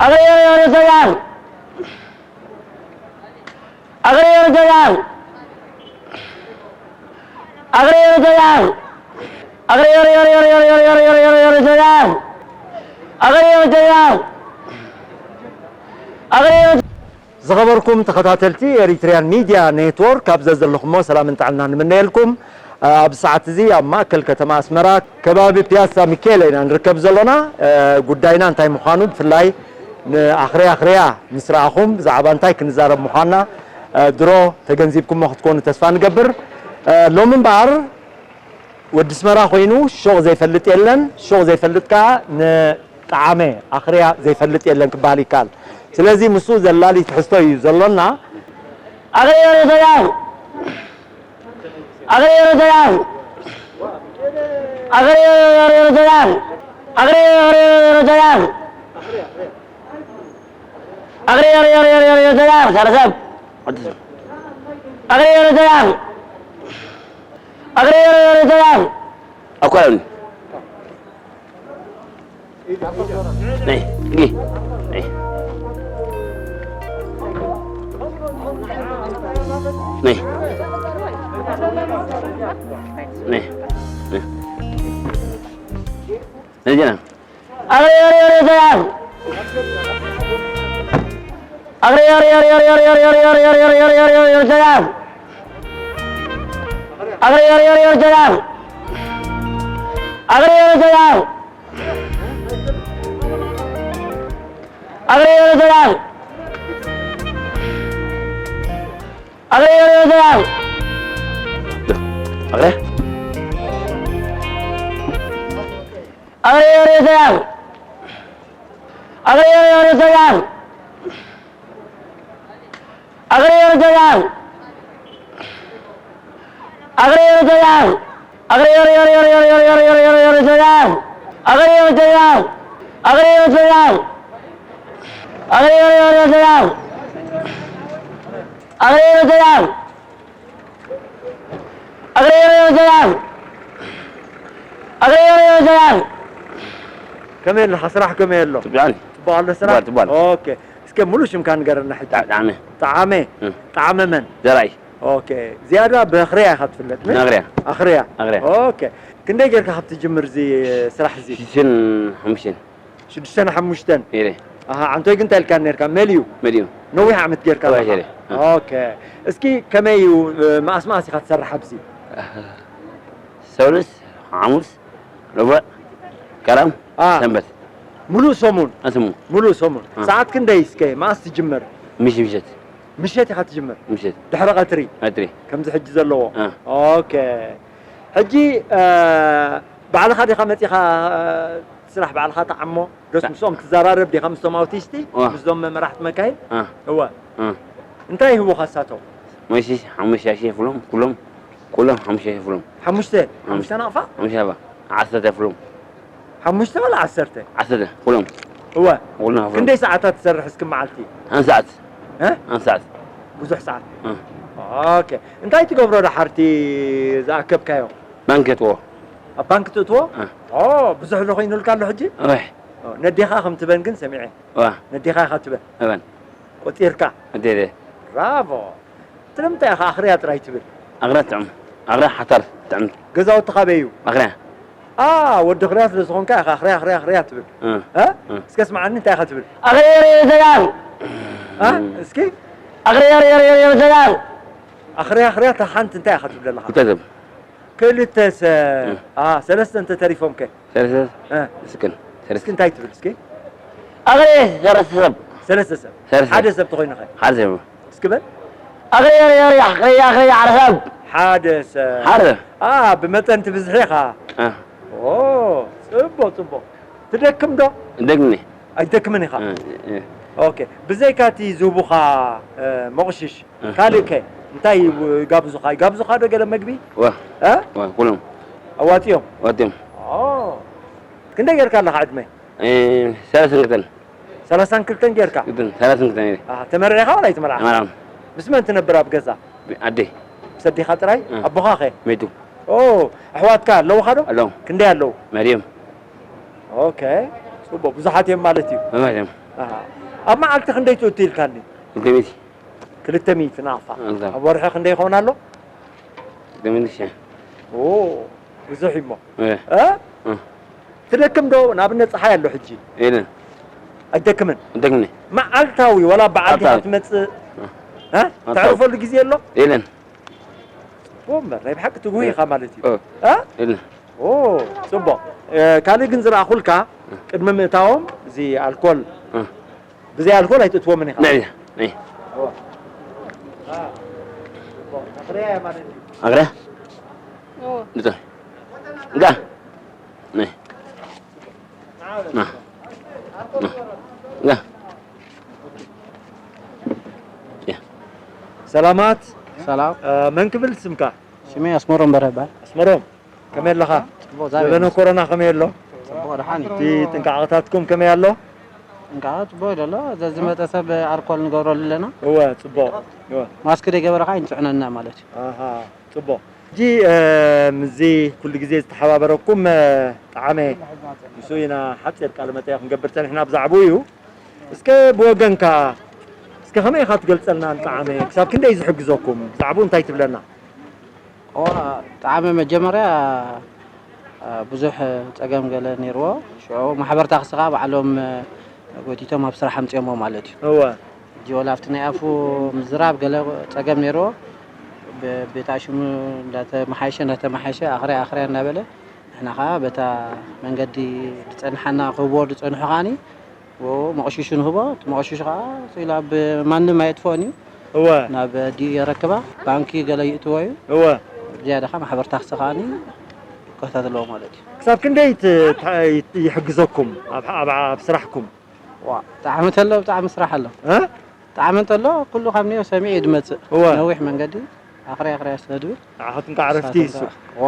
ኣኽርዮ ዮርዮስ ጀጋኑ። ኣኽርዮ ዮርዮስ ጀጋኑ። ኣኽርዮ ዮርዮስ ጀጋኑ። ኣኽርዮ ዮርዮስ ጀጋኑ። ኣኽርዮ ዮርዮስ ጀጋኑ። ኣኽርዮ ዮርዮስ ዝኸበርኩም ተኸታተልቲ ኤሪትሪያን ሚድያ ኔትወርክ፣ ኣብ ዘዘለኹሞ ሰላምን ጥዕናን ንምነየልኩም። ኣብ ሰዓት እዚ ኣብ ማእከል ከተማ ኣስመራ፣ ከባቢ ፒያሳ ሚካኤል ኢና ንርከብ ዘሎና። ጉዳይና እንታይ ምዃኑ፣ ብፍላይ ንኣኽርያ ኣኽርያ ምስ ረኣኹም፣ ብዛዕባ እንታይ ክንዛረብ ምዃንና ድሮ ተገንዚብኩሞ ክትኮኑ ተስፋ ንገብር። ሎሚ እምበኣር ወዲ ኣስመራ ኮይኑ ሹቕ ዘይፈልጥ የለን፣ ሹቕ ዘይፈልጥ ከኣ ንጠዓመ ኣኽርያ ዘይፈልጥ የለን ክበሃል ይከኣል። ስለዚ ምስኡ ዘላሊ ትሕዝቶ እዩ ዘሎና። ኣኽርዮ ዮርዮስ ጀጋኑ። ኣኽርዮ ዮርዮስ ጀጋኑ። ኣኽርዮ ዮርዮስ ጀጋኑ። ኣኽርዮ ዮርዮስ ጀጋኑ። ኣኽርዮ ዮርዮስ ጀጋኑ። ሰረሰብ። ኣኽርዮ ዮርዮስ ጀጋኑ። ኣኽርዮ ዮርዮስ ጀጋኑ። ኣኳ ነይ፣ ነይ፣ ነይ። ነይ። ነይ። ነይ። ነይ ጀና። ኣኽርዮ ዮርዮስ ጀጋኑ። ኣኽርዮ ዮርዮስ ጀጋኑ። ኣኽርዮ ዮርዮስ ጀጋኑ። ኣኽርዮ ዮርዮስ ጀጋኑ። ኣኽርዮ ዮርዮስ ጀጋኑ። ኣኽርዮ ዮርዮስ ጀጋኑ። ኣኽርያ። ኣኽርዮ ዮርዮስ ጀጋኑ። ኣኽርዮ ዮርዮስ ጀጋኑ። ኣኽርዮ ዮርዮስ ጀጋኑ። ኣኽርዮ ዮርዮስ ጀጋኑ። ኣኽርዮ ዮርዮስ ጀጋኑ። ኣኽርዮ ዮርዮስ ጀጋኑ። ኣኽርዮ ዮርዮስ ጀጋኑ። ኣኽርዮ ዮርዮስ ጀጋኑ። ኣኽርዮ ዮርዮስ ጀጋኑ። ኣኽርዮ ዮርዮስ ጀጋኑ። ኣኽርዮ ዮርዮስ ጀጋኑ። ከመይ ኣለኻ? ስራሕ ከመይ ኣሎ? ጽቡቕ። ጽቡቕ ኣሎ ስራሕ? ጽቡቕ፣ ጽቡቕ። ኦኬ። እስከ ሙሉእ ሽምካ ንገረና ሕጂ። ጣ-፣ ጣዕመ። ጣዕመ? እ። ጣዕመ መን? ዘርኣይ። ኦኬ። ዝያዳ ብኣኽርያ ኢኻ ትፍለጥ፣ ምን? ኣኽርያ። ኣኽርያ። ኣኽርያ። ኦኬ። ክንደይ ጌርካ ካብ ትጅምር እዚ ስራሕ እዚ? ሽዱሽተን ሓሙሽተን። ሽዱሽተን ሓሙሽተን? ነይረ። ኣሃ፣ ዓንቶይ ግን እንታይ ኢልካ ነርካ? መሊኡ? መሊኡ። ነዊሕ ዓመት ጌርካ ነዊሕ ኣለኻ? ገይረ። እ። ኦኬ። እስኪ ከመይ እዩ፣ እ፣ መኣስ መኣስ ኢኻ ትሰርሕ ኣብዚ? ኣህ፣ ሰሉስ፣ ሓሙስ፣ ረቡዕ፣ ቀዳም፣ አ። ሰንበት። ሙሉእ ሰሙን? አ፣ ሰሙን። ሙሉእ ሰሙን። አ። ሰዓት ክንደይ እስከ? መኣስ ትጅምር? ምሽ-፣ ምሸት። ምሸት ኢኻ ትጅምር? ምሸት። ድሕሪ ቀትሪ? ቀትሪ። ከምዚ ሕጂ ዘለዎ? አ። ኦኬ። ሕጂ፣ እ፣ ባዕልኻ ዲኻ መጺኻ፣ እ፣ ስራሕ ባዕልኻ ትዓሞ? ዶስ ታ- ምስኦም ትዘራረብ ዲኻ ምስቶም ኣውቲስቲ? ዋ። ምስዞም መራሕቲ መካይን? አ። እወ። አ። እንታይ ይህቡኻ እሳቶም? መሺሽ ሓሙሽተ ሺሕ ይኽፍሎም፣ ኩሎም፣ ኩሎም ሓሙሽተ ሺሕ ይኽፍሎም። ሓሙሽተ? ሓሙሽተ። ሓሙሽተ ናቕፋ? ሓሙሽተ ናቕፋ። ዓሰርተ ይኽፍሎም። ሓሙሽተ ወላ ዓሰርተ? ዓሰርተ፣ ኩሎም። እወ። ኩሎም ይኽፍሎም። ክንደይ ሰዓታት ትሰርሕ እስኪ መዓልቲ? ሓንቲ ሰዓት። እ? ሓንቲ ሰዓት። ብዙሕ ሰዓት? እ። ኦኬ። እንታይ ትገብሮ ደሓር እቲ ዝኣከብካዮ? ባንክ እትዎ። ኣብ ባንክ ትእትዎ? እ። ኦ፣ ብዙሕ ዶ ኮይኑልካ ኣሎ ሕጂ? እወ። ኦ፣ ነዴኻ ከም ትበን ግን ሰሚዐ። እዋ። ነዴኻ ኢኻ ትበን? እበን። ቆጺርካ? እዴ፣ እዴ። ብራቮ። ትልምታ ኢኻ ኣኽርያ ጥራይ ትብል? ኣኽርያ ትጥዕም። ኣኽርያ ሓታር ትጥዕም። ገዛውትኻ ኣበይ እዩ? ኣኽርያ። ኣ፣ ወዲ ኣኽርያ ስለ ዝኾንካ ኢኻ ኣኽርያ፣ ኣኽርያ፣ ኣኽርያ ትብል። እ። እ? እ። እስከ ስምዓኒ እንታይ ኢኻ ትብል? ኣኽርያ፣ ኣኽርያ፣ ኣኽርያ። እ? እ። እስኪ? ኣኽርያ፣ ኣኽርያ፣ ኣኽርያ፣ ኣኽርያ። ኣኽርያ፣ ኣኽርያ፣ እታ ሓንቲ እንታይ ኢኻ ትብል ዘለኻ? ክልተ ሰብ። ክልተ ሰብ። እ። ኣ፣ ሰለስተ እንተ ተሪፎም ከ? ሰለስተ ሰብ? እ። እስክን። ሰለስተ። እስኪ እንታይ ትብል እስኪ? ኣኽርየ ሰለስተ ሰብ። ሰለስተ ሰብ። ሰለስተ ሰብ። ሓደ ሰብ ተኾይኑ ኸ? ሓደ ሰብ። እስኪ በል። ኣኽርየ፣ ኣኽርየ፣ ኣኽርየ፣ ኣኽርየ፣ ኣኽርየ፣ ሓደ ሰብ። ሓደ ሰብ። ሓደ ሰብ። ኣ፣ ብመጠን እቲ ብዝሒ ኢኻ። እ። ኦ፣ ጽቡቕ፣ ጽቡቕ። ትደክም ዶ? ደክምኒ። ኣይትደክምን ኢኻ? እ፣ እ። ኦኬ። ብዘይካ እቲ ዝህቡኻ፣ እ፣ መቑሽሽ፣ እ። ካልእ ከ እንታይ ይጋብዙኻ? ይጋብዙኻ ዶ ገለ መግቢ? ዋ። እ? ዋ፣ ኩሎም። ኣዋጺኦም? ኣዋጺኦም። ኦ። ክንደይ ጌርካ ኣለኻ ዕድመ? እ፣ ሰላሳን ክልተን። ሰላሳን ክልተን ጌርካ? ክልተን፣ ሰላሳን ክልተን እየ። ኣሃ፣ ተመርዒኻ ዋላ ኣይተመርዓኻ? ተመርዓኹ። ምስ መን ትነብር ኣብ ገዛ? ኣደይ። ምስ ኣዴኻ ጥራይ? እ። ኣቦኻ ከ? መይቱ። ኦ፣ ኣሕዋትካ ኣለውኻ ዶ? ኣለዉ። ክንደይ ኣለዉ? መርዮም። ኦኬ፣ ጽቡቕ፣ ብዙሓት እዮም ማለት እዩ። ብዙሓት እዮም። ኣሃ። ኣብ መዓልቲ ክንደይ ትእቱ ኢልካኒ? ክልተ ሚእቲ። ክልተ ሚእቲ ናቕፋ። ኣዛ። ኣብ ወርሒ ክንደይ ይኸውን ኣሎ? ክልተ ሚእቲ ሺሕ። ኦ፣ ብዙሕ እዩ እሞ። እ። እ? እ። ትደክም ዶ? ንኣብነት ጸሓይ ኣሎ ሕጂ። የለን። ኣይትደክምን? ኣይትደክምን። መዓልታዊ ወላ በዓል ዲኻ መዓልታዊ። ትመጽእ? እ። እ? መዓልታዊ። ተዕርፈሉ ግዜ ኣሎ? የለን። ኦ፣ እምበር ናይ ብሓቂ ትጉህ እ። ኢኻ ማለት እዩ። እ። እ? የለን። ኦ፣ ጽቡቕ። እ፣ ካልእ ግን ዝረኣኹልካ እ። ቅድሚ ምእታዎም እዚ ኣልኮል እ። ብዘይ ኣልኮል ኣይትእትዎምን ኢኻ። ናይ፣ ናይ። ኣግረ? ኦ። ንጠ-፣ እንዳ። ናይ። ና። ና። እንዳ። ያ። ሰላማት። ሰላም። እ፣ መን ክብል ስምካ? ስሜ ኣስመሮም በርሀ ይበሃል። ኣስመሮም። ከመይ ኣለኻ? ጽቡቕ፣ ዛሬ ዘበነ ኮሮና ከመይ ኣሎ? ጽቡቕ፣ ደሓን እዩ። እቲ ጥንቃቐታትኩም ከመይ ኣሎ? ጥንቃቐ ጽቡቕ እዩ ዘሎ። ዘዝመጸ ሰብ ኣልኮል ንገብረሉ ኣለና። እወ፣ ጽቡቕ። እወ። ማስክ ዘይገበረ ኸኣ ኣይንጽዕነና ማለት እዩ። ኣሃ፣ ጽቡቕ። ሕጂ፣ እ፣ ምስዚ ኩሉ ግዜ ዝተሓባበረኩም፣ እ፣ ጠዓመ፣ ንሱ ኢና ሓጺር ቃለ መጠይቕ ክንገብር ጸኒሕና ብዛዕባኡ እዩ። እስከ ብወገንካ፣ እስከ ከመይ ኢኻ ትገልጸልና ንጠዓመ? ክሳብ ክንደይ ዝሕግዘኩም? ብዛዕባኡ እንታይ ትብለና? እዋ፣ ጠዓመ መጀመርያ፣ አ፣ ብዙሕ ጸገም ገለ ነይርዎ። ሽዑ ማሕበር ታክሲ ኸኣ ባዕሎም፣ እ፣ ጎቲቶም ኣብ ስራሕ ኣምጺኦሞ ማለት እዩ። እወ። ሕጂ ወላ ኣብቲ ናይ ኣፉ ምዝራብ ገለ ጸገም ነይርዎ። ብ-፣ ቤት ኣሽሙ እንዳተመሓየሸ፣ እንዳተመሓየሸ፣ ኣኽርያ፣ ኣኽርያ እንዳበለ፣ ንሕና ኸኣ በታ መንገዲ ዝጸንሓና ክህብዎ ዝጸንሑ ኸኣኒ፣ ዎ፣ መቐሽሹ ንህቦ፣ እቲ መቐሽሹ ኸኣ ስኢላ ኣብ ማንም ኣየጥፍኦን እዩ። እወ። ናብ ኣዲኡ የረክባ፣ ባንኪ ገለ ይእትዎ እዩ። እወ። ዝያዳ ኸኣ ማሕበር ታክሲ ኸኣኒ ይከታተልዎ ማለት እዩ። ክሳብ ክንደይ ት-፣ ት-፣ ይሕግዘኩም ኣብ፣ ኣብ፣ ኣብ ስራሕኩም? ዋ፣ ጣዕሚ ተሎ ብጣዕሚ ስራሕ ኣሎ። እ? ጣዕሚ እንተሎ ኩሉ ካብ ኒዮ ሰሚዑ እዩ ዝመጽእ። እወ። ነዊሕ መንገዲ ኣኽርያ ኣኽርያ ስለ ዝብል። ንዓኻትኩም ከኣ ዕረፍቲ ንሳቶም እሱ። ከኣ፣ ዋ፣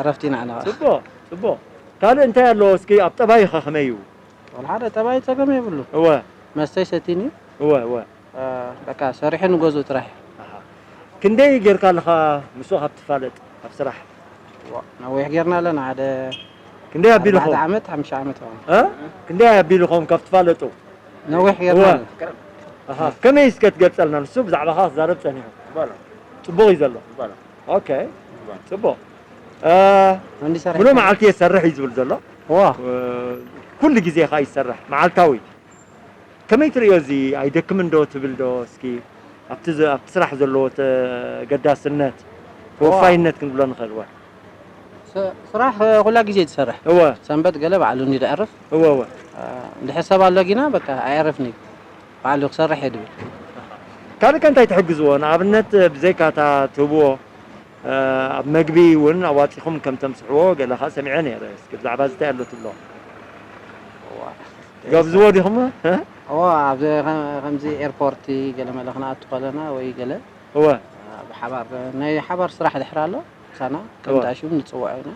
ዕረፍቲ ንዓና። ጽቡቕ፣ ጽቡቕ። ካልእ እንታይ ኣሎ? እስኪ ኣብ ጠባይኸ ከመይ እዩ? ወላ ሓደ ጠባይ ጸገም የብሉ። እወ። መስተ ይሰትይኒ። እወ፣ እወ። እ፣ በቃ ሰሪሑ ንገዝኡ ጥራሕ እዩ። ኣሃ። ክንደይ ጌርካ ኣለኻ ምስኡ ካብ ትፋለጥ ኣብ ስራሕ? ዋ፣ ነዊሕ ጌርና ኣለና። ሓደ ክንደይ ኣቢሉ ኣርባዕተ ኾን? ዓመት፣ ሓሙሽተ ዓመት ኾን። እ? ክንደይ ኣቢሉ ኾን ካብ ትፋለጡ? ነዊሕ ጌርና እወ። ኣለና። ኣሃ፣ ከመይ እስከ ትገልጸልና? ንሱ ብዛዕባኻ ክዛረብ ጸኒሑ። ይባላል። ጽቡቕ እዩ ዘሎ። ይባላል። ኦኬ። ይባላል። ጽቡቕ። እ፣ ወንዲ ሰራሕ ሙሉእ ይሰርሕ። መዓልቲ የሰርሕ እዩ ዝብል ዘሎ። እዋ። እ፣ ኩሉ ግዜ ኸኣ ይሰርሕ፣ መዓልታዊ። ከመይ ትርእዮ እዚ? ኣይደክምን ዶ ትብል ዶ? እስኪ ኣብቲ ዘ-፣ ኣብቲ ስራሕ ዘለዎ ተገዳስነት፣ እዋ። ተወፋይነት ክንብሎ ንኽእል። እወ። ስ-፣ ስራሕ፣ እ፣ ኩላ ግዜ ትሰርሕ። እወ። ሰንበት ገለ ባዕሉ እንዲ ደዕርፍ። እወ፣ እወ። እ፣ እንድሕር ሰብ ኣሎ ጊና በቃ ኣየዕርፍን እዩ። ባዕሉ ክሰርሕ እየ ድብል። ካልእ ከ እንታይ ትሕግዝዎ? ንኣብነት ብዘይካ እታ ትህብዎ፣ እ፣ ኣብ መግቢ እውን ኣዋጺኹም ከም ተምስሕዎ ገለ ኸኣ ሰሚዐ ነይረ። እስኪ ብዛዕባ እዚ እንታይ ኣሎ ትብሎ? እዋ። ትጋብዝዎ ዲኹም? እ? እዋ፣ ኣብዚ ኸ-፣ ከምዚ ኤርፖርት ገለ መለ ክንኣቱ ከለና ወይ ገለ እወ። ብሓባር፣ ናይ ሓባር ስራሕ ድሕር ኣሎ፣ ምሳና ከም እወ። ዳሽም ንጽውዖ ኢና።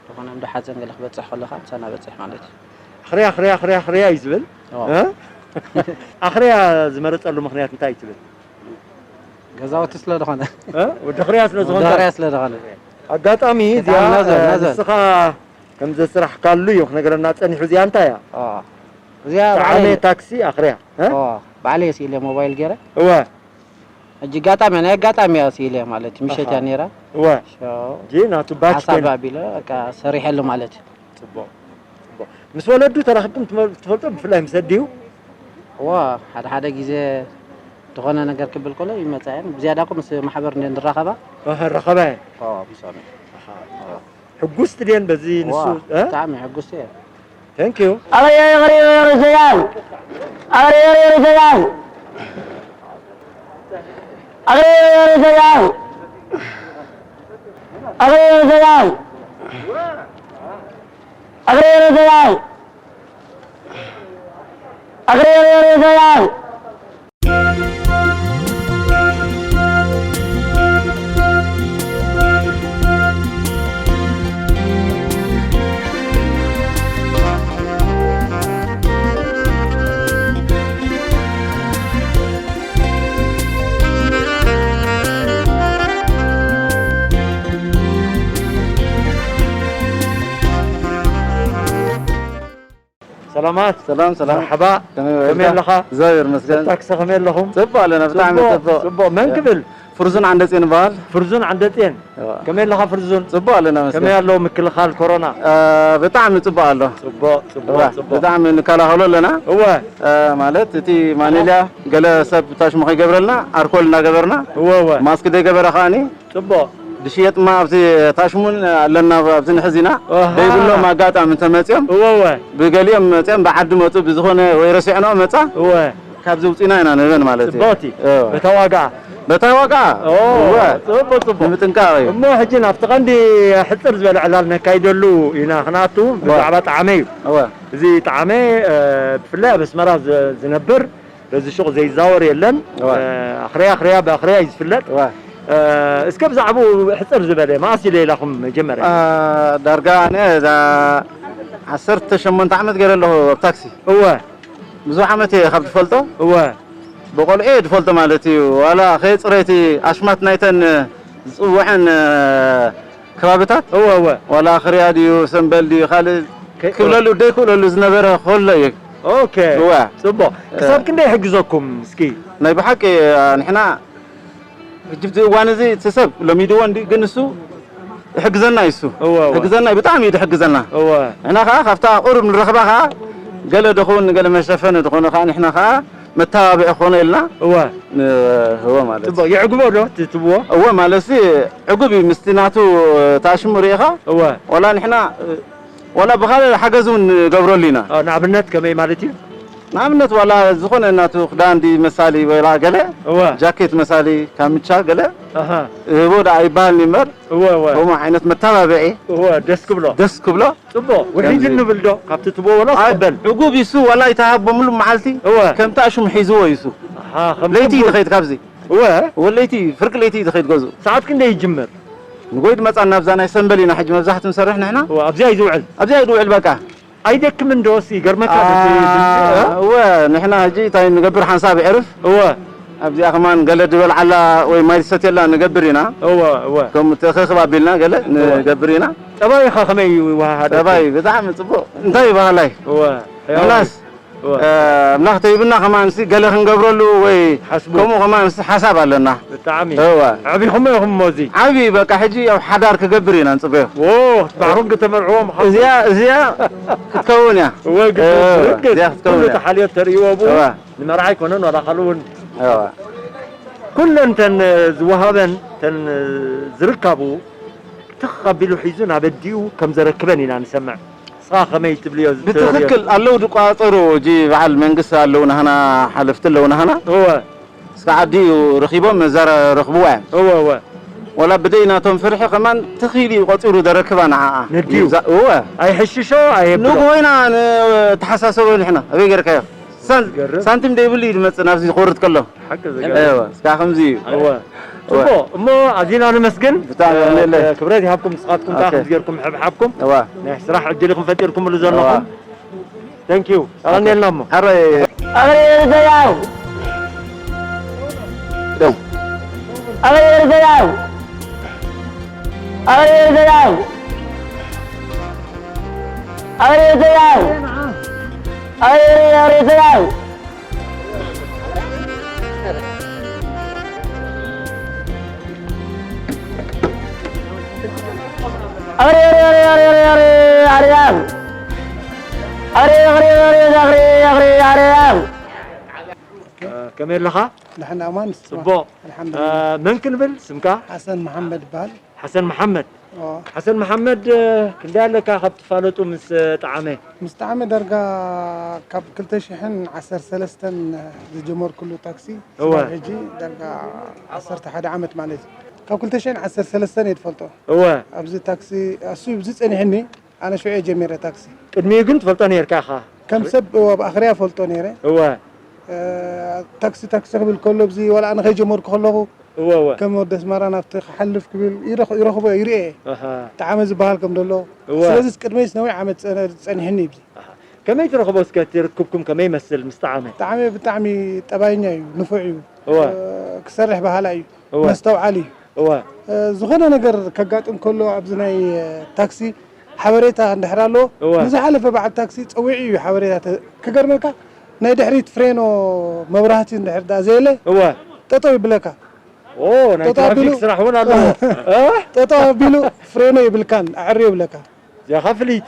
ዝኾነ እንዶ ሓዘን ገለ ክበጽሕ ከሎ ኸኣ ምሳና በጽሕ ማለት እዩ። ኣኽርያ፣ ኣኽርያ፣ ኣኽርያ፣ ኣኽርያ እዩ ዝብል። እወ። እ? ኣኽርያ ዝመረጸሉ ምኽንያት እንታይ እዩ ትብል? ገዛውቲ ስለ ዝኾነ። እ? ወዲ ኣኽርያ ስለ ዝኾነ። ወዲ ኣኽርያ ስለ ዝኾነ። ኣጋጣሚ ብጣዕሚ እዚኣ፣ ነዘር፣ እ፣ ነዘር። ንስኻ ከም ዘስራሕካሉ እዩ ክነግረና ጸኒሑ። እዚኣ እንታይ እያ? ኦ። እዚኣ ጠዓመ ባዕለይ ታክሲ ኣኽርያ፣ እ? ኦ፣ ባዕለይ ስኢለ ሞባይል ገይረ። እወ። ሕጂ ኣጋጣሚ፣ ናይ ኣጋጣሚ እያ ስኢለ ማለት እዩ። ምሸት እያ ኣሃ። ነይራ። እወ። ሾ-፣ ሕጂ ናቱ ባች ሓሳብ ኮይና። ኣቢለ በቃ ሰሪሐሉ ማለት እዩ። ጽቡቕ፣ ጽቡቕ። ምስ ወለዱ ተራኺብኩም ትመ-፣ ትፈልጡ? ብፍላይ ምስ ኣዲኡ? እወ፣ ሓደ ሓደ ግዜ ዝኾነ ነገር ክብል ከሎ ይመጻ እየን። ብዝያዳ እኮ ምስ ማሕበር እንደ ንራኸባ። ኣሃ፣ ራኸባ እየን። ኦ፣ ምስኦም እየ። ኣሃ። ኦ። ሕጉስቲ ድየን በዚ ንሱ? እዋ፣ እ? ብጣዕሚ ሕጉስቲ እየ። Thank you። ኣኽርዮ፣ ኣኽርዮ፣ ኣኽርዮ ሰያል። ኣኽርዮ፣ ኣኽርዮ ሰያል። ኣኽርዮ፣ ኣኽርዮ ሰያል። ኣኽርዮ፣ ኣኽርዮ ሰያል። ኣኽርዮ፣ ኣኽርዮ ሰያል። ኣኽርዮ፣ ኣኽርዮ ሰያል። ሰላማት። ሰላም ሰላም። መርሓባ። ከመይ ውዒልካ? ከመይ ውዒልካ? እግዚኣብሔር ይመስገን። ታክሲ ከመይ ኣለኹም? ጽቡቕ ኣለና፣ ብጣዕሚ ጽቡቕ፣ ጽቡቕ። ጽቡቕ። መን ክብል? ፍርዙን ዓንደጼን ይበሃል። ፍርዙን ዓንደጤን። እዋ። ከመይ ኣለኻ ፍርዙን? ጽቡቕ ኣለና መስገን። ከመይ ኣሎ ምክልኻል ኮሮና? እ፣ ብጣዕሚ ጽቡቕ ኣሎ። ጽቡቕ፣ ጽቡቕ፣ እዋ፣ ጽቡቕ። ብጣዕሚ ንከላኸሎ ኣለና። እወ፣ እ፣ ማለት እቲ ማኔልያ ገለ ሰብ ታሽሙ ከይገብረልና ኣርኮል እናገበርና እወ፣ እወ። ማስክ ዘይገበረ ከዓኒ ጽቡቕ። ድሽየጥማ ኣብዚ ታሽሙን ኣለና ኣብዚ ንሕዚና ኣሃ። ዘይብሎም ኣጋጣሚ እንተመፅዮም እወ፣ እወ። ብገሊኦም መፅኦም ብዓዲ መፁ ብዝኾነ ወይ ረሲዕንኦ መፃ እወ። ካብዚ ውፅኢና ኢና ንህበን ማለት እዩ። ጽቡቕቲ። እወ። በታ ዋጋ። በታ ዋጋ ኦ፣ እወ ጽቡቕ፣ ጽቡቕ። ንምጥንቃቕ እዩ። እሞ ሕጂ ናብቲ ቀንዲ ሕጽር ዝበለ ዕላል ነካይደሉ ኢና ክንኣቱ ብዛዕባ ጣዕመ እዩ። እወ እዚ ጣዕመ እ፣ ብፍላይ ኣብ ኣስመራ ዝ- ዝነብር በዚ ሹቕ ዘይዛወር የለን። እወ። እ፣ ኣኽርያ ኣኽርያ ብኣኽርያ እዩ ዝፍለጥ። እወ እ፣ እስከ ብዛዕባኡ ሕጽር ዝበለ መኣስ ኢለ ኢላኹም መጀመርያ? እ፣ ዳርጋ ኣነ እዛ ዓሰርተ ሸሞንተ ዓመት ገይረ ኣለኹ ኣብ ታክሲ። እወ ብዙሕ ዓመት እየ ካብ ዝፈልጦ እወ ብቆልዑ እየ ዝፈልጦ ማለት እዩ። ዋላ ከየፅረይቲ ኣሽማት ናይተን ዝፅውዐን እ፣ ከባብታት እወ እወ ዋላ ኣኽርያ ድዩ ሰምበል ድዩ ካልእ ከ- ክብለሉ ደይክእለሉ ዝነበረ ከሎ እዩ። ኦኬ እወ ጽቡቕ። ክሳብ ክንደይ ይሕግዘኩም እስኪ? ናይ ብሓቂ እ፣ ንሕና ሕጂ ብዚ እዋን እዚ እቲ ሰብ ለሚድዎ እንዲ ግን እሱ ይሕግዘና እዩ እሱ እወ፣ እወ። ይሕግዘና እዩ ብጣዕሚ እዩ ዝሕግዘና። እወ ንሕና ከዓ ካብታ ቁሩብ ንረኽባ ከዓ ገለ ድኹን ገለ መሸፈኒ ዝኾነ ከዓ ንሕና ከዓ መተባብዒ ክኾነ ኢልና እወ ንህቦ ማለት እዩ። ጽቡቕ። ይዕግቦ ዶ ትትብዎ? እወ ማለት ሲ ዕጉብ እዩ ምስቲ ናቱ ታሽሙ ርኢኻ እወ ዋላ ንሕና እ፣ ዋላ ብኻልእ ሓገዝ እውን ንገብረሉ ኢና። እ፣ ንኣብነት ከመይ ማለት እዩ? ንኣብነት ዋላ ዝኾነ ናቱ ክዳን ድዩ መሳሊ ወላ ገለ እወ ጃኬት መሳሊ ካምቻ ገለ ኣሃ እህቦ ደኣ ይበሃል እምበር እወ እወ ከምኡ ዓይነት መተባብዒ እወ ደስ ክብሎ ደስ ክብሎ ጽቡቕ። ውሒድ ከምዚ- ንብል ዶ ካብቲ ትብዎ ወላ ኣይ፣ ትቕበል? ዕጉብ ይሱ ዋላ ይተሃቦ ሙሉ መዓልቲ እወ ከምቲ ኣሽሙ ሒዝዎ ይሱ ኣሃ ከም ለይቲ እዩ ጽቡቕ። ዝኸይድ ካብዚ እወ ወለይቲ ፍርቂ ለይቲ እዩ ዝኸይድ ገዝኡ ሰዓት ክንደይ ይጅምር? ንጎይድ መጻ ናብዛ ናይ ሰንበል ኢና ሕጂ መብዛሕትኡ ንሰርሕ ንሕና እወ ኣብዚኣ እዩ ዝውዕል። ኣብዚኣ እዩ ዝውዕል በቃ ኣይደክምን ዶስ ይገርመካ ኣ፣ ዶስ ይብል። እወ ንሕና ሕጂ እንታይ ንገብር ሓንሳብ የዕርፍ እወ ኣብዚኣ ከማን ገለ ድበልዓላ ወይ ማይ ዝሰትየላ ንገብር ኢና እወ እወ ከም ተኸኽብ ኣቢልና ገለ ንገብር ኢና ጠባይኻ ከመይ እዩ ይወሃሃደኩም? ጠባይ ብጣዕሚ ጽቡቕ እንታይ ይበሃላይ እወ ሕያው ንሕናስ እወ እ፣ ኣምላኽ ተይብና ከማንሲ ገለ ክንገብረሉ ወይ ሓስቡ ከምኡ ከማንሲ ሓሳብ ኣለና ብጣዕሚ እወ ኣዕቢኹም ኢኹም እሞ እዚ ዓብዪ በቃ ሕጂ ኣብ ሓዳር ክገብር ኢና ንጽበዮ ዎ ማዕሩግ ተመርዕዎም እዚኣ እዚኣ ክትከውን እያ እወ ግድ እወ፣ ርግጽ እዚኣ ክትከውን ኩሉ እያ። ተሓልዮ ተርእይዎ ብኡ እወ ንመርዓ ኣይኮነን ዋላ ካልእ እውን እወ ኩለን ተን ዝወሃበን ተን ዝርካቡ ትኽ ኣቢሉ ሒዙ ናብ ኣዲኡ ከም ዘረክበን ኢና ንሰምዕ። ንስኻ ከመይ ትብልዮ? ብትኽክል ኣለዉ ዝቋጸሩ እጂ በዓል መንግስቲ ኣለዉ ናህና ሓለፍቲ ኣለዉ ናህና እወ እስከ ዓዲኡ ረኺቦም መዛረ ረኽብዋ እዮም እወ እወ ወላ ብደይ ናቶም ፍርሒ ከማን ትኺኢሉ እዩ ቆጺሩ ዘረክባ ንዓኣ ነዲኡ። ይብዛ- እወ ኣይሕሽሾ ኣየብሎ ንግሆ ኢና ንተሓሳሰቦ ንሕና ኣበይ ገርካዮ ሳን- ዝገርም። ሳንቲም ደይብሉ እዩ ዝመጽእ ናብዚ ዝቆርድ ከሎ ሓቂ ዝገርም። እወ እስካ ከምዚ እዩ እወ ጽቡቕ እሞ ኣዚና ነመስግን። ብጣዕሚ የቐንየለይ። ክብረት ይሃብኩም። ንስኻትኩም ከዓ ኦኬ። ከምዚ ጌርኩም ሕብሓብኩም እወ ናይ ስራሕ ዕድል ኢኹም ፈጢርኩምሉ ዘለኹም። እወ። Thank you። ኣቐንየልና እሞ ሕራይ Agreerdayaw. ደም Agreerdayaw. Agreerdayaw. Agreerdayaw. Agreerdayaw. Agreerdayaw. Agreerdayaw. ከመይ ኣለኻ? ደሕና ኣማን ጽቡቕ። ኣልሓምዱሊላህ። መን ክንብል ስምካ? ሓሰን መሓመድ ይበሃል። ሓሰን መሓመድ። ኦ፣ ሓሰን መሓመድ ክንደይ ኣለካ ካብ ትፋለጡ ምስ ጣዓመ? ምስ ጣዕመ ዳርጋ ካብ ክልተ ሽሕን ዓሰርተ ሰለስተን ዝጀመርኩሉ ታክሲ እወ። ስጋብ ሕጂ ዳርጋ ዓሰርተ ሓደ ዓመት ማለት እዩ። ካብ ክልተ ሽሕን ዓሰርተ ሰለስተን እየ ትፈልጦ እወ። ኣብዚ ታክሲ እሱ ኣብዚ ጸኒሕኒ ኣነ ሽዑ እየ ጀሚረ ታክሲ ቅድሚኡ ግን ትፈልጦ ነርካ ኢኻ? ከም ሰብ እወ፣ ኣብ ኣኽርያ ፈልጦ ነይረ። እወ። እ፣ ታክሲ ታክሲ ክብል ከሎ ኣብዚ ዋላ ኣነ ከይጀመርኩ ከለኹ እወ እወ። ከም ወዲ ኣስመራ ናብቲ ክሓልፍ ክብል ይረኽ- ይረኽቦ ይርኤ። ኣሃ። ጣዕመ ዝበሃል ከም ዘሎ እወ። ስለዚ ቅድመይስ ነዊሕ ዓመት ጸነ- ጸኒሕኒ እዩ። ኣሃ። ከመይ ትረኽቦ እስከ እቲ ርክብኩም ከመይ ይመስል ምስ ጣዕመ? ጣዕመ ብጣዕሚ ጠባይኛ እዩ፣ ንፉዕ እዩ። እወ። እ፣ ክሰርሕ በሃላ እዩ። እወ። መስተውዓሊ እዩ። እወ። እ፣ ዝኾነ ነገር ከጋጥም ከሎ ኣብዚ ናይ እ፣ ታክሲ ሓበሬታ እንድሕር ኣለዎ፣ እወ። ንዝሓለፈ በዓል ታክሲ ጸዊዑ እዩ ሓበሬታ ተ-፣ ክገርመካ፣ ናይ ድሕሪት ፍሬኖ መብራህቲ እንድሕር ደኣ ዘየለ፣ እወ። ጠጠው ይብለካ። ኦ፣ ናይ ጠጠው ኣቢሉ ትራፊክ ስራሕ እውን ኣለዎ። እ? ጠጠው ኣቢሉ ፍሬኖ ይብልካን፣ ኣዕርዮ ይብለካ። እዚኣ ኸዓ ፍልይቲ።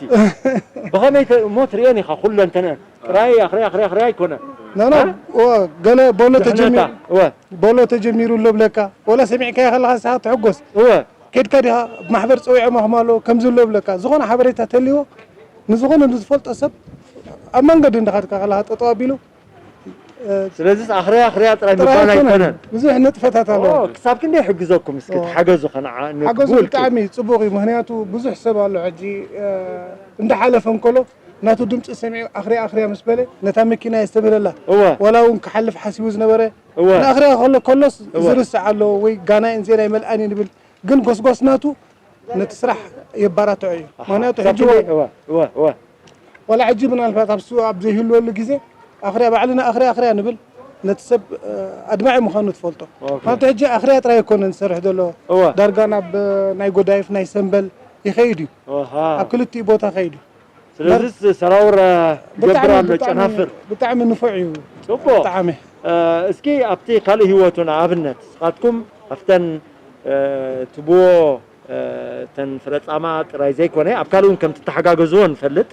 ብኸመይ ተ-፣ እሞ ትርእየን ኢኻ፣ ኩለን ተነ-፣ ጥራይ ኣኽርያ፣ ኣኽርያ፣ ኣኽርያ ኣይኮነን። ኖ፣ ኖ፣ እ? ኦ፣ ገለ ቦሎ ድሕነታ፣ ተጀሚሩ፣ እወ። ቦሎ ተጀሚሩ ኣሎ ብለካ። ወላ ሰሚዕካዮ ከለኻ ንስኻ ትሕጎስ። እወ። ኬድካ ዲኻ፣ ማሕበር ጸዊዖም ኣኹም ኣለዉ፣ ከምዚ ኣሎ ብለካ። ዝኾነ ሓበሬታ ተልይዎ፣ ንዝኾነ ንዝፈልጦ ሰብ ኣብ መንገዲ እንዳኸድካ ከለኻ ጠጠው ኣቢሉ፣ እ፣ ስለዚስ ኣኽርያ ኣኽርያ ጥራይ ጥራይ ምባል ኣይኮነን። ኣይኮነን። ብዙሕ ንጥፈታት ኣለዎ። ኦ፣ ክሳብ ክንደይ ይሕግዘኩም እስኪ ኦ። ተሓገዙ ከነዓ ሓገዙ ንክቡልኪ። ብጣዕሚ ጽቡቕ እዩ። ምኽንያቱ ብዙሕ ሰብ ኣሎ ሕጂ፣ እ፣ እንዳሓለፈ እንከሎ ናቱ ድምጺ ሰሚዑ ኣኽርያ ኣኽርያ ምስ በለ ነታ መኪና የስተብህለላ። እወ። ዋላ እውን ክሓልፍ ሓሲቡ ዝነበረ እወ። ንኣኽርያ ከሎ፣ ከሎስ እወ። ዝርስዕ ኣሎ ወይ ጋና እንዜና ይመልኣኒ ንብል። ግን ጎስጓስ ናቱ ነቲ ስራሕ የባራትዖ እዩ። ኣሃ። ምኽንያቱ ክሳብ ሕጂ ክንደይ? እወ፣ እወ፣ እወ። ዋላ ሕጂ ምናልባት ኣብ ሱ-፣ ኣብ ዘይህልወሉ ግዜ ኣኽርያ፣ ባዕልና ኣኽርያ፣ ኣኽርያ ንብል፣ ነቲ ሰብ፣ እ፣ ኣድማዒ ምዃኑ ትፈልጦ። ኦኬ። ምኽንያቱ ሕጂ ኣኽርያ ጥራይ ኣይኮነን ዝሰርሕ ዘሎ። እወ። ዳርጋ ናብ፣ እ፣ ናይ ጎዳይፍ፣ ናይ ሰምበል ይኸይድ እዩ። ኣሃ። ኣብ ክልቲኡ ቦታ ከይድ እዩ። ስለዚስ ሰራውር፣ እ፣ ይገብር ብጣዕሚ፣ ኣሎ፣ ብጣዕሚ፣ ጨናፍር። ብጣዕሚ ንፉዕ እዩ። ጽቡቕ። ብጣዕሚ። እ፣ እስኪ ኣብቲ ካልእ ህይወቱ ንኣብነት፣ ንስኻትኩም ኣብተን፣ እ፣ ትብዎ እ፣ እተን ፍረ ጻማ ጥራይ ዘይኮነ፣ ኣብ ካልእ እውን ከም ትተሓጋገዝዎ ንፈልጥ።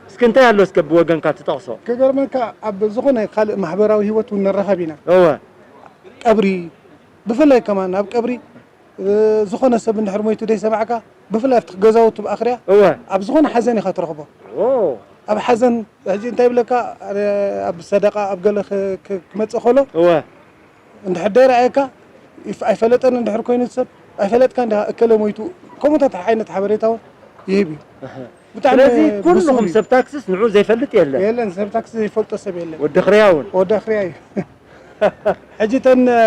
እስኪ እንታይ ኣሎ እስከ ብወገንካ ትጠቕሶ? ክገርመካ፣ ኣብ ዝኾነ ካልእ ማሕበራዊ ህይወት እውን ንራኸብ ኢና። እወ። ቀብሪ፣ ብፍላይ ከማን ኣብ ቀብሪ፣ እ፣ ዝኾነ ሰብ እንድሕር ሞይቱ ደይሰማዕካ፣ ብፍላይ ኣብቲ ገዛውቲ ኣብ ኣኽርያ፣ እወ። ኣብ ዝኾነ ሓዘን ኢኻ ትረኽቦ። ኦ። ኣብ ሓዘን፣ ሕጂ እንታይ ይብለካ፣ እ፣ ኣብ ሰደቓ፣ ኣብ ገለ ክ-፣ ክ-፣ ክመጽእ ከሎ፣ እወ። እንድሕር ደይረኣየካ፣ ይፍ-፣ ኣይፈለጠን እንድሕር ኮይኑ ሰብ፣ ኣይፈለጥካን ዲኻ እከለ ሞይቱ፣ ከምኡታት ዓይነት ሓበሬታ እውን ይህብ እዩ። ኣሀ። ብጣዕሚ ስለዚ ኩልኹም ብሱል እዩ። ሰብ ታክስስ ንዑ ዘይፈልጥ የለን? የለን፣ ሰብ ታክሲ ዘይፈልጦ ሰብ የለን። ወዲ ኣኽርያ እውን? ወዲ ኣኽርያ እዩ። ሕጂ እተን፣ እ፣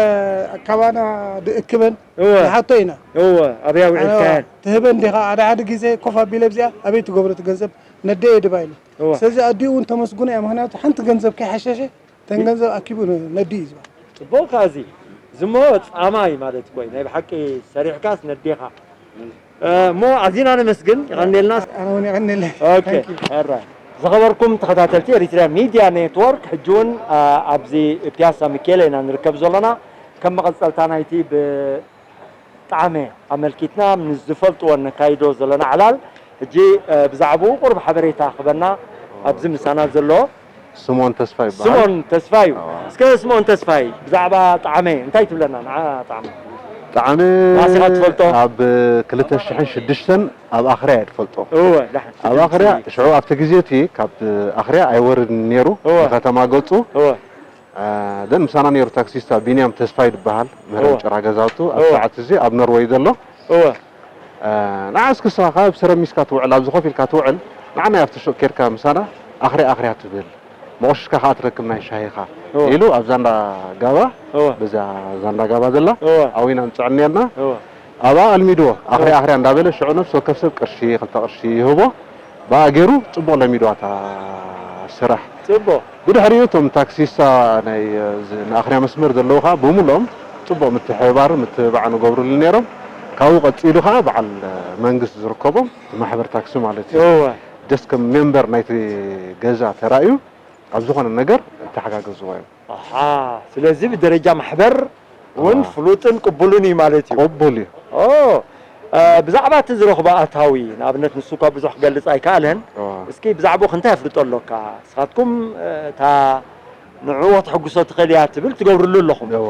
ካባና ድእክበን እወ። ንሓቶ ኢና። እወ፣ ኣብያ ውዒልካየን? እወ፣ ትህበን ዲኻ? ሓደ ሓደ ግዜ ኮፍ ኣቢለ ኣብዚኣ፣ ኣበይ ትገብሮ እቲ ገንዘብ? ነደየ ድባ ኢሉ። እወ። ስለዚ ኣዲኡ እውን ተመስግኖ እያ፣ ምኽንያቱ ሓንቲ ገንዘብ ከይሓሸሸ፣ እተን ገንዘብ ኣኪቡ ነ-፣ ነዲ እዩ ዝበሃል። ጽቡቕ ከኣ እዚ፣ እዚ እሞ ጻማ እዩ ማለት እኮ እዩ። ናይ ብሓቂ ሰሪሕካስ ነዴኻ። እ፣ እሞ ኣዚና ነመስግን፣ የቐንየልና። ኣነ እውን የቐንየለይ። ኦኬ፣ Thank you። ኦራይት። ዝኸበርኩም ተኸታተልቲ ኤሪትርያ ሚድያ ኔትወርክ፣ ሕጂ እውን፣ እ፣ ኣብዚ ፒያሳ ሚካኤል ኢና ንርከብ ዘለና። ከም መቐጸልታ ናይቲ ብ ጣዕመ ኣመልኪትና ምስ ዝፈልጥዎ ነካይዶ ዘለና ዕላል፣ ሕጂ፣ እ፣ ብዛዕባኡ ቁሩብ ሓበሬታ ክበና ኣብዚ ምሳና ዘሎ ስምኦን ተስፋ ይበሃል። ስምኦን ተስፋ እዩ። ኣዋ። እስከ ስምኦን ተስፋይ ብዛዕባ ጣዕመ እንታይ ትብለና? ንዓ ጣዕመ። ጣዕመ ናሲኻ ትፈልጦ? ኣብ ክልተ ሽሕን ሽዱሽተን ኣብ ኣኽርያ እየ ዝፈልጦ። እወ፣ ዳሕ-፣ ኣብ ኣኽርያ፣ ሽዑ ኣብቲ ግዜ እቲ ካብ ኣኽርያ ኣይወርድን ነይሩ፣ እወ። ንከተማ ገጹ። እወ። አ፣ ደን ምሳና ነይሩ ታክሲስታ ቢንያም ተስፋይ ዝበሃል፣ ምህረም እወ። ጭራ ገዛውቱ፣ ኣብ እወ። ሰዓት እዚ ኣብ ኖርወይ ዘሎ። እወ። አ፣ ንዓ እስኪ ንስኻ ካብ ሰረሚስካ ትውዕል፣ ኣብዚ ኮፍ ኢልካ ትውዕል፣ ንዓና ኣብቲ ሹቕ ኬድካ ምሳና ኣኽርያ ኣኽርያ ትብል፣ መቖሽሽካ ከኣ ትረክብ ናይ ሻሂኻ እወ። ኢሉ ኣብ ዛንዳ ጋባ፣ እወ። በዛ ዛንዳ ጋባ ዘላ፣ እወ። ኣብኡ ኢና ንጽዕን ነርና። እወ። ኣብኣ ኣልሚድዎ፣ ኣኽርያ እወ። ኣኽርያ እንዳበለ ሽዑ ነፍሲ ወከፍ ሰብ ቅርሺ፣ ክልተ ቅርሺ ይህቦ። ብኣ ገይሩ ጽቡቕ ለሚድዋ እታ ስራሕ። ጽቡቕ። ብድሕሪኡ እቶም ታክሲስታ ናይ፣ እዚ፣ ንኣኽርያ መስመር ዘለዉ ኸኣ ብምልኦም ጽቡቕ ምትሕብባርን ምትብባዕን ይገብሩሉ ነይሮም። ካብኡ ቀጺሉ ኸኣ በዓል መንግስቲ ዝርከቦም፣ እቲ ማሕበር ታክሲ ማለት እዩ። እወ። ጀስት ከም ሜምበር ናይቲ ገዛ ተራእዩ ኣብ ዝኾነ ነገር እተሓጋገዝዎ እዮም። ኣሃ፣ ስለዚ ብደረጃ ማሕበር እውን ኣሃ። ፍሉጥን ቅቡልን እዩ ማለት እዩ። ቅቡል እዩ። ኦ፣ እ፣ ብዛዕባ እቲ ዝረኽቦ ኣታዊ፣ ንኣብነት ንሱ እኳ ብዙሕ ክገልጽ ኣይከኣለን። እዋ። እስኪ ብዛዕባኡ እንታይ ኣፍልጦ ኣሎካ? ንስኻትኩም፣ እ፣ እታ ንዕኡ ከተሐጉሶ ትኽእል እያ ትብል ትገብርሉ ኣለኹም። እዋ።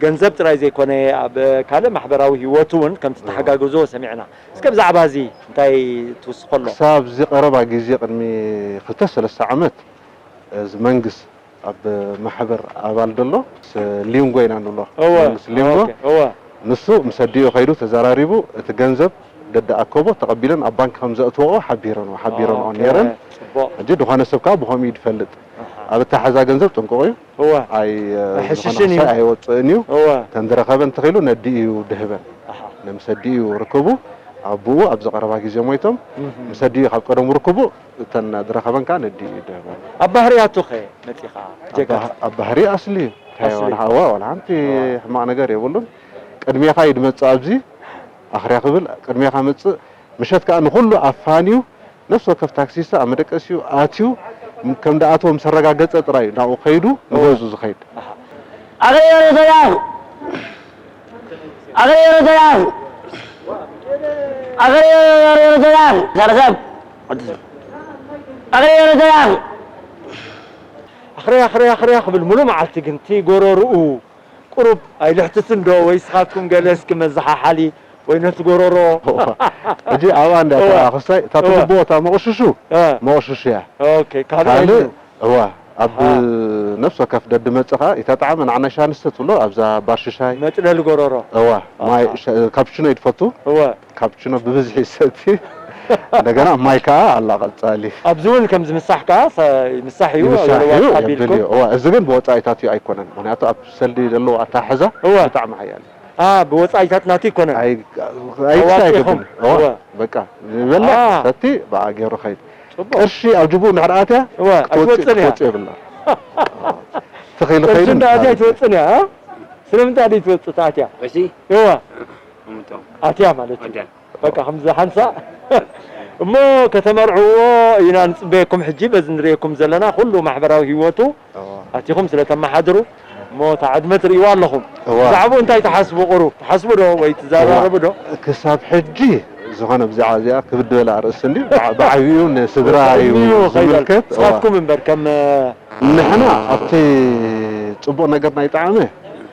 ገንዘብ ጥራይ ዘይኮነ፣ ኣብ ካልእ ማሕበራዊ ህይወት እውን ከም እዋ። ትተሓጋገዝዎ ሰሚዕና። እስከ ብዛዕባ እዚ እንታይ ትውስኾ ኣሎ? ክሳብ እዚ ቀረባ ግዜ፣ ቅድሚ ክልተ ሰለስተ ዓመት፣ እዚ መንግስት ኣብ ማሕበር ኣባል ዘሎ፣ ስ-፣ ሊንጎ ኢና ንብሎ። እወ፣ መንግስቲ ሊንጎ። ኦኬ፣ እወ። ንሱ ምስ ኣዲኡ ከይዱ ተዘራሪቡ፣ እቲ ገንዘብ ደደኣከቦ ተቐቢለን ኣብ ባንክ ከም ዘእትወኦ ሓቢረንኦ፣ ሓቢረንኦ ኦኬ፣ ነይረን። ጽቡቕ። ሕጂ ዝኾነ ሰብ ከኣ ብኸምኡ እዩ ዝፈልጥ። ኣሃ። ኣብ ኣተሓዛ ገንዘብ ጥንቁቕ እዩ። እወ። ኣይ-፣ ኣይሕሽሽን ዝኾነ እዩ። ክሳይ ኣይወጽእን እዩ። እወ። ተን ዝረኸበ እንተኽኢሉ ነዲኡ እዩ ድህበን። ኣሃ። ነምስ ኣዲኡ ርክቡ፣ ኣቡኡ ኣብዚ ቀረባ ግዜ ሞይቶም፣ እህ። ምስ ኣዲኡ ካብ ቀደሙ ርክቡ እተን ዝረኸበን ከኣ ነዲኡ ይድህበን። ኣብ ባህርያቱ ኸ መጺኻ? ኣብ ጀጋኑ። ባህ-፣ ኣብ ባህሪ ኣስሊ እዩ። እንታይ ኣስሊ። ዋላ፣ እዋ፣ ዋላ ሓንቲ እዋ። ሕማቕ ነገር የብሉን። ቅድሜኻ እዩ ዝመጽእ ኣብዚ፣ ኣኽርያ ክብል፣ ቅድሜኻ መጽእ፣ ምሸት ከኣ ንኹሉ ኣፋንዩ፣ ነፍሲ ወከፍ ታክሲስታ ኣብ መደቀሲኡ ኣትዩ ከም ደኣተወ ምስ ኣረጋገጸ ጥራይ ናብኡ ከይዱ ንገዝኡ ዝኸይድ። ኣኽሪዮ ሰላም ኣኽሪዮ ሰላም ኣኽሪዮ ሰላም ዛረሰብ ኣኽሪዮ ሰላም ኣኽርያ ኣኽርያ ኣኽርያ ክብል ሙሉ መዓልቲ ግን እቲ ጎረርኡ ቁሩብ ኣይልሕትትን ዶ? ወይ ስኻትኩም ገለ እስኪ መዘሓሓሊ ወይ ነቲ ጎረሮ ሕጂ ኣብኣ እንዳ እዋ። ክሳይ እታ እዋ። ትልቦ እታ መቕሽሹ እ። መቕሽሹ እያ። ኦኬ፣ ካልእ ካልእ የለን። እዋ ኣብ ኣሃ። ነፍሲ ወከፍ ደዲ መጽኻ እታ ጣዕመ ንዓና ሻንስተ ትብሎ ኣብዛ ባር ሽሻይ መጥለሊ ጎረሮ። እዋ ማይ ኣሃ። ሸ- ካፕቹኖ ይትፈቱ። እወ። ካፕቹኖ ብብዝሒ ይሰቲ። እንደገና ማይ ከዓ ኣላ ቀጻሊ። ኣብዚ እውን ከምዚ ምሳሕ ከዓ ሰ- ምሳሕ እዩ፣ ይምሳሕ የለዋት እዩ፣ ኣቢልኩም። የብል እዩ። እዋ፣ እዚ ግን ብወጻኢታት እዩ ኣይኮነን። ምክንያቱ ኣብ ሰልዲ ዘለዎ ኣተሓሕዛ እዋ። ብጣዕሚ ሓያል እዩ። አ፣ ብወጻኢታት ናቱ ይኮነን። ኣይ- ኣይክሳይ ኣዋጺኹም። ኣይገብርን። እዋ፣ እዋ። በቃ ዝበልዕ አ። ሰቲ ብኣ ገይሩ ኸይድ። ጽቡቕ። ቅርሺ ኣብ ጅቡኡ እንድሕር ኣትያ እዋ፣ ክትወጽእ ኣይትወጽእን እያ። ክትወጽእ የብላ። ተኺሉ ቅርሺ ኸይዱ እንዳ ኣትያ ኣይትወጽእን እያ። አ? ስለምንታይ ደይ ትወጽእ ተኣትያ? እሺ። እዋ። እምቶም። ኣትያ ማለት እዩ። ወደ። በቃ ከምዚ ሓንሳእ እሞ ከተመርዕዎ ኢና ንጽበየኩም። ሕጂ በዚ ንርእየኩም ዘለና ኩሉ ማሕበራዊ ህይወቱ እዋ። ኣቲኹም ስለ ተመሓድሩ እሞ እታ ዕድመ ትርእይዋ ኣለኹም። እዋ። ብዛዕባኡ እንታይ ትሓስቡ? ቁሩብ ትሓስቡ ዶ ወይ ትዘራረቡ ዶ? እዋ። ክሳብ ሕጂ ዝኾነ ብዛዕባ እዚኣ ክብድ ዝበለ ኣርእስቲ እንድዩ። ብዓ- ብዓብዩ ንስድራ እዩ እዩ ኸይዳል። ዝምልከት። እዋ። ንስኻትኩም እምበር ከም ንሕና ኣብቲ ጽቡቕ ነገር ናይ ጣዕመ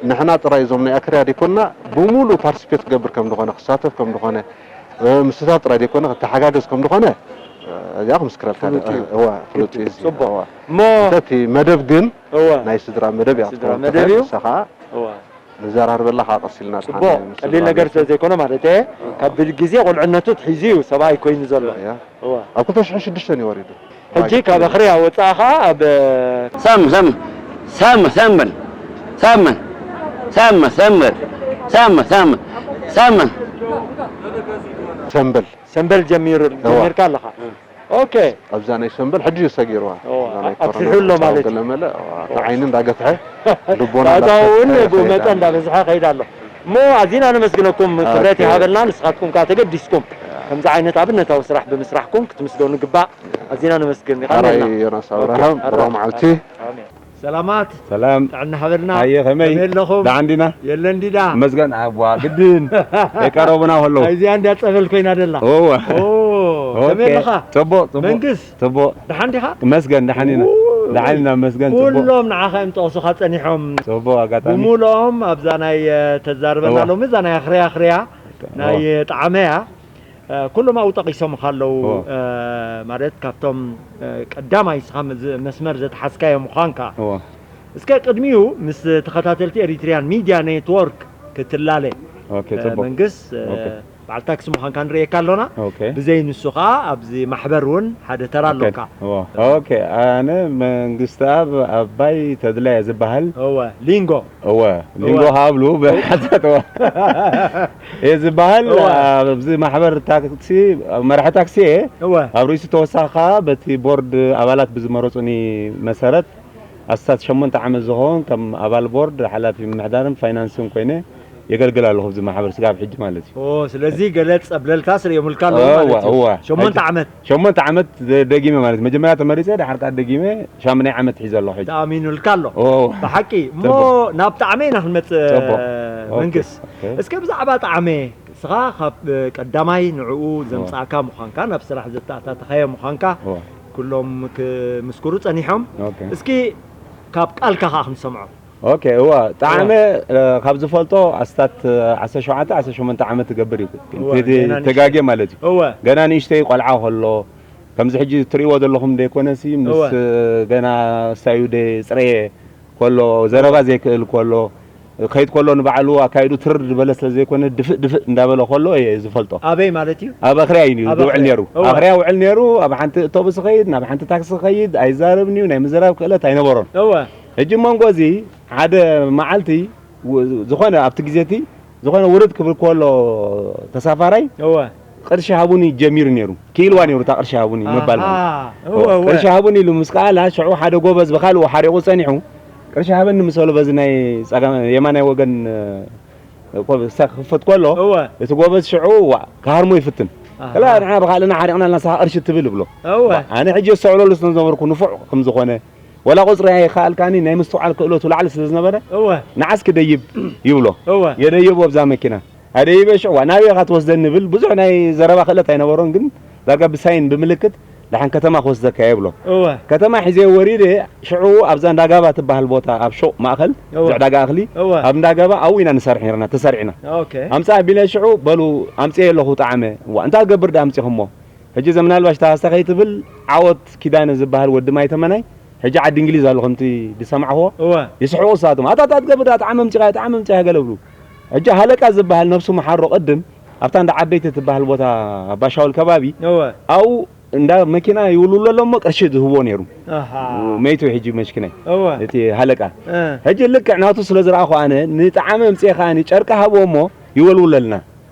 ንሕና ጥራይ እዞም ናይ ኣክርያ ደይኮንና ብሙሉእ ፓርቲስፔት ክገብር ከም ዝኾነ ክሳተፍ ከም ዝኾነ እ፣ ምስታፍ ጥራይ ደይኮነ ክተሓጋገዝ ከም ዝኾነ እ፣ እዚኣ ክምስክረልካ ፍሉጥ እዩ። እዋ ፍሉጥ እዩ እዚ። ጽቡቕ። እዋ። እሞ እንተ እቲ መደብ ግን እዋ። ናይ ስድራ መደብ እያ ስድራ ክትከውን መደብ ትኽእል። እዩ። ንሳ ኸኣ እዋ። ንዘራርበላ ኸኣ ቀስ ኢልና ጽቡቕ። ድሓን ምስ ቀሊል ነገር ስድራ ስለ ዘይኮነ ማለት እየ። ካብ ብግዜ ቁልዕነቱ ትሒዙ እዩ ሰብኣይ ኮይኑ ዘሎ። እያ። እዋ። ኣብ ክልተ ሽሕን ሽዱሽተን እዩ ወሪዱ። ሕጂ ካብ ኣኽርያ ወጻእኻ ኣብ ሳም ሳም ሳም ሳም በል። ሳም ሳም ሳም በል። ሳም ሳም ሳም ሰምበል። ሰምበል ጀሚሩ እዋ። ጀሚርካ ኣለኻ። ኦኬ። ኣብዛ ናይ ሰምበል ሕጂ እዩ ሰጊርዋ። እዋ፣ እዛ ናይ ኣጥፊሑ ኮሮና ኣሎ ምርጫ ማለት እዩ። ገለመለ፣ እዋ፣ እዋ። ንዓይኒ እንዳገፍሐ፣ ልቦና ታእታው እውን እንዳገፍሐ ብኡ ይኸይድ መጠን ኣሎ። እንዳበዝሐ ይኸይድ ኣሎ። እሞ ኣዚና ነመስግነኩም፣ ክብረት ኦኬ። ይሃበልና። ንስኻትኩም ከኣ ተገዲስኩም ከምዚ ዓይነት ኣብነታዊ ስራሕ ብምስራሕኩም ክትምስገኑ ይግባእ። ኣዚና ነመስግን። ኣራይ ይቐንየልና። ዮናስ ኦኬ፣ ኣብርሃም፣ ኣራይ። ብሩኽ መዓልቲ። ኣሜን። ሰላማት። ሰላም። ጥዕና ሃበልና። ኣየ፣ ከመይ? ከመይ ኣለኹም? ደሓን ዲና? የለን ዲዳ? መስገን፣ ኣዋ፣ ግድን። ከይቀረቡና ከለዉ። እዚኣ እንድያ ጸበል ኮይና ደላ። እወ። ኦ፣ ኦኬ። ከመይ ኣለኻ? ጽቡቕ፣ ጽቡቕ። መንግስ? ጽቡቕ። ደሓን ዲኻ? መስገን፣ ደሓን ኢና። ኡ፣ ደሓን ኢና፣ መስገን፣ ጽቡቕ። ኩሎም ንዓኻ እዮም ጠቕሱኻ ጸኒሖም። ጽቡቕ ኣጋጣሚ። ብምሉኦም ኣብዛ ናይ፣ እ፣ ተዛርበና እወ። ሎሚ እዛ ናይ ኣኽርያ ኣኽርያ ናይ እወ። ጣዕመያ። እ፣ ኩሎም ኣብኡ ጠቒሶምኻ ኣለዉ። እወ። እ፣ ማለት ካብቶም፣ እ፣ ቀዳማይ ንስኻ መዝ-፣ መስመር ዘትሓዝካዮ ምዃንካ። እወ። እስከ ቅድሚኡ ምስ ተኸታተልቲ ኤሪትሪያን ሚድያ ኔትወርክ ክትላለ። ኦኬ፣ እ፣ ጽቡቕ። መንግስ፣ እ፣ ኦኬ። በዓል ታክሲ ምዃንካ ንርእየካ ኣሎና። ኦኬ። ብዘይ ንሱ ኸኣ ኣብዚ ማሕበር እውን ሓደ ተራ ኦኬ። ኣለካ። እወ። ኦኬ፣ ኣነ መንግስትኣብ ኣባይ ተድላ እየ ዝበሃል። እወ፣ ሊንጎ። እወ፣ ሊንጎ እወ። ሃብሉ ብሓተት እወ። እየ ዝበሃል፣ እወ። ኣብዚ ማሕበር ታክሲ፣ መራሒ ታክሲ እየ። እወ። ኣብ ርእሲ ተወሳኺ ከኣ በቲ ቦርድ ኣባላት ብዝመረጹኒ መሰረት ኣስታት ሸሞንተ ዓመት ዝኸውን ከም ኣባል ቦርድ፣ ሓላፊ ምምሕዳርን ፋይናንስን ኮይነ የገልግል ኣለኹ ኣብዚ ማሕበር ስጋብ ሕጂ ማለት እዩ። ኦ፣ ስለዚ ገለ ጸብለልታ ስርእዮምልካ ኣለዉ እወ፣ ማለት እዩ። እወ። ሸሞንተ ሕጂ ዓመት። ሸሞንተ ዓመት ደ-፣ ደጊመ ማለት እዩ። መጀመርያ ተመሪጸ፣ ድሓር ከኣ ደጊመ ሻምናይ ዓመት ሒዘ ኣለኹ ሕጂ። ተኣሚኑልካ ኣሎ። እወ። ብሓቂ። እሞ ጽቡቕ። ናብ ጣዕመ ኢና ክንመጽእ፣ ጽቡቕ። ኦኬ፣ መንግስ። ኦኬ። እስከ ብዛዕባ ጣዕመ፣ ንስኻ ካብ ቀዳማይ ንዕኡ እወ። ዘምጻእካ ምዃንካ፣ ናብ ስራሕ ዘተኣታተኻዮ ምዃንካ፣ እወ። ኩሎም ክምስክሩ ጸኒሖም። ኦኬ። እስኪ ካብ ቃልካ ከኣ ክንሰምዖ። ኦኬ፣ እወ፣ ጣዕመ፣ እወ። እ፣ ካብ ዝፈልጦ ኣስታት፣ እ፣ ዓሰርተ ሸውዓተ፣ ዓሰርተ ሸሞንተ ዓመት ትገብር እዩ። እወ፣ እቲ ገና ንእሽተይ። ተጋግየ ማለት እዩ። እወ። ገና ንእሽተይ ቆልዓ ከሎ፣ ከምዚ ሕጂ ትርእይዎ ዘለኹም ደይኮነሲ፣ ምስ፣ እወ። እ፣ ገና ሳዩ ደይ ጽረየ ከሎ፣ ዘረባ ዘይክእል ከሎ፣ ከይድ ከሎ ንባዕሉ ኣካይዱ ትርር ዝበለ ስለ ዘይኮነ፣ ድፍእ ድፍእ እንዳበለ ከሎ እየ ዝፈልጦ። ኣበይ ማለት እዩ? ኣብ ኣኽርያ እዩ ኣብ ዝውዕል ኣኽርያ። ነይሩ። እወ። ኣኽርያ ውዕል ነይሩ፣ ኣብ ሓንቲ እቶብስ ይኸይድ፣ ናብ ሓንቲ ታክሲ ይኸይድ፣ ኣይዛረብን እዩ፣ ናይ ምዝራብ ክእለት ኣይነበሮን። እወ። ሕጂ መንጎ እዚ ሓደ መዓልቲ ው-፣ ዝኾነ ኣብቲ ግዜ እቲ ዝኾነ ውርድ ክብል ከሎ ተሳፋራይ እወ። ቅርሺ ሃቡኒ ጀሚሩ ነይሩ። ክኢልዋ ነይሩ እታ ቅርሺ ሃቡኒ ምባል ማለት እዩ። ኣሃ፣ እወ፣ እወ። ቅርሺ ሃቡኒ ኢሉ ምስ ከኣላ ሽዑ ሓደ ጎበዝ ብኻልኡ ሓሪቑ ጸኒሑ ቅርሺ ሃበኒ ምስ በሎ በዚ ናይ ጸጋም የማናይ ወገን፣ እ፣ ኮ-፣ ክኽፈት ከሎ እወ። እቲ ጎበዝ ሽዑ ዋ-፣ ክሃርሞ ይፍትን። ከላ ንዓ ብኻልእና ሓሪቕና ንስኻ ቅርሺ ትብል ይብሎ። ኣነ ሕጂ የስተውዕለሉ ስለ ዝነበርኩ ንፉዕ ከም ዝኾነ፣ ወላ ቁፅሪ ኣይኸኣልካኒ፣ ናይ ምስትውዓል ክእለቱ ላዕሊ ስለ ዝነበረ፣ ንዓስ ክደይብ ይብሎ። የደይቦ ኣብዛ መኪና። ኣደይበ ሽዑ፣ "ዋ፣ ናበይ ኢኻ ትወስደኒ?" ይብል። ብዙሕ ናይ ዘረባ ክእለት ኣይነበሮን፣ ግን ዳርጋ ብሳይን ብምልክት ደሓን ከተማ ክወስደካ እየ ይብሎ። ከተማ ሒዘ ወሪደ፣ ሽዑ ኣብዛ እንዳጋባ ትበሃል ቦታ፣ ኣብ ሹቕ ማእኸል፣ እዚ ዕዳጋ እኽሊ፣ ኣብ እንዳጋባ ኣብኡ ኢና ንሰርሕ ነርና፣ ተሰሪዕና። ኣምጻ ኣቢለ ሽዑ፣ "በሉ፣ ኣምጽኤ ኣለኹ ጣዕመ። ዋ፣ እንታይ ክገብር ደኣ ኣምጺኹሞ?" ሕጂ እዘ ምናልባሽ ተሃስተ ከይትብል፣ ዓወት ኪዳነ ዝበሃል ወዲ ማይ ተመናይ፣ ሕጂ ዓዲ እንግሊዝ ኣሎ፣ ከምቲ ዝሰማዕኽዎ። ይስሕቑ እሳቶም። "ኣታ፣ ኣታ ትገብር ደኣ፣ ጣዕመ ኣምጺኻ፣ ጣዕመ ኣምጺኻ" ገለ ብሉ። ሕጂ ሃለቃ ዝበሃል ነብሱ መሓሮ ቅድም ኣብታ እንዳ ዓበይቲ ትበሃል ቦታ፣ ኣባሻውል ከባቢ፣ ኣብኡ እንዳ መኪና ይውልውለሎም እሞ ቅርሺ ዝህብዎ ነይሩ። መይቱ ሕጂ መሽኪናይ። እቲ ሃለቃ። ሕጂ ልክዕ ናቱ ስለ ዝረኣኹ ኣነ፣ "ንጣዕመ ኣምጺኤ ከኣ ጨርቂ ሃብዎ እሞ ይወልውለልና።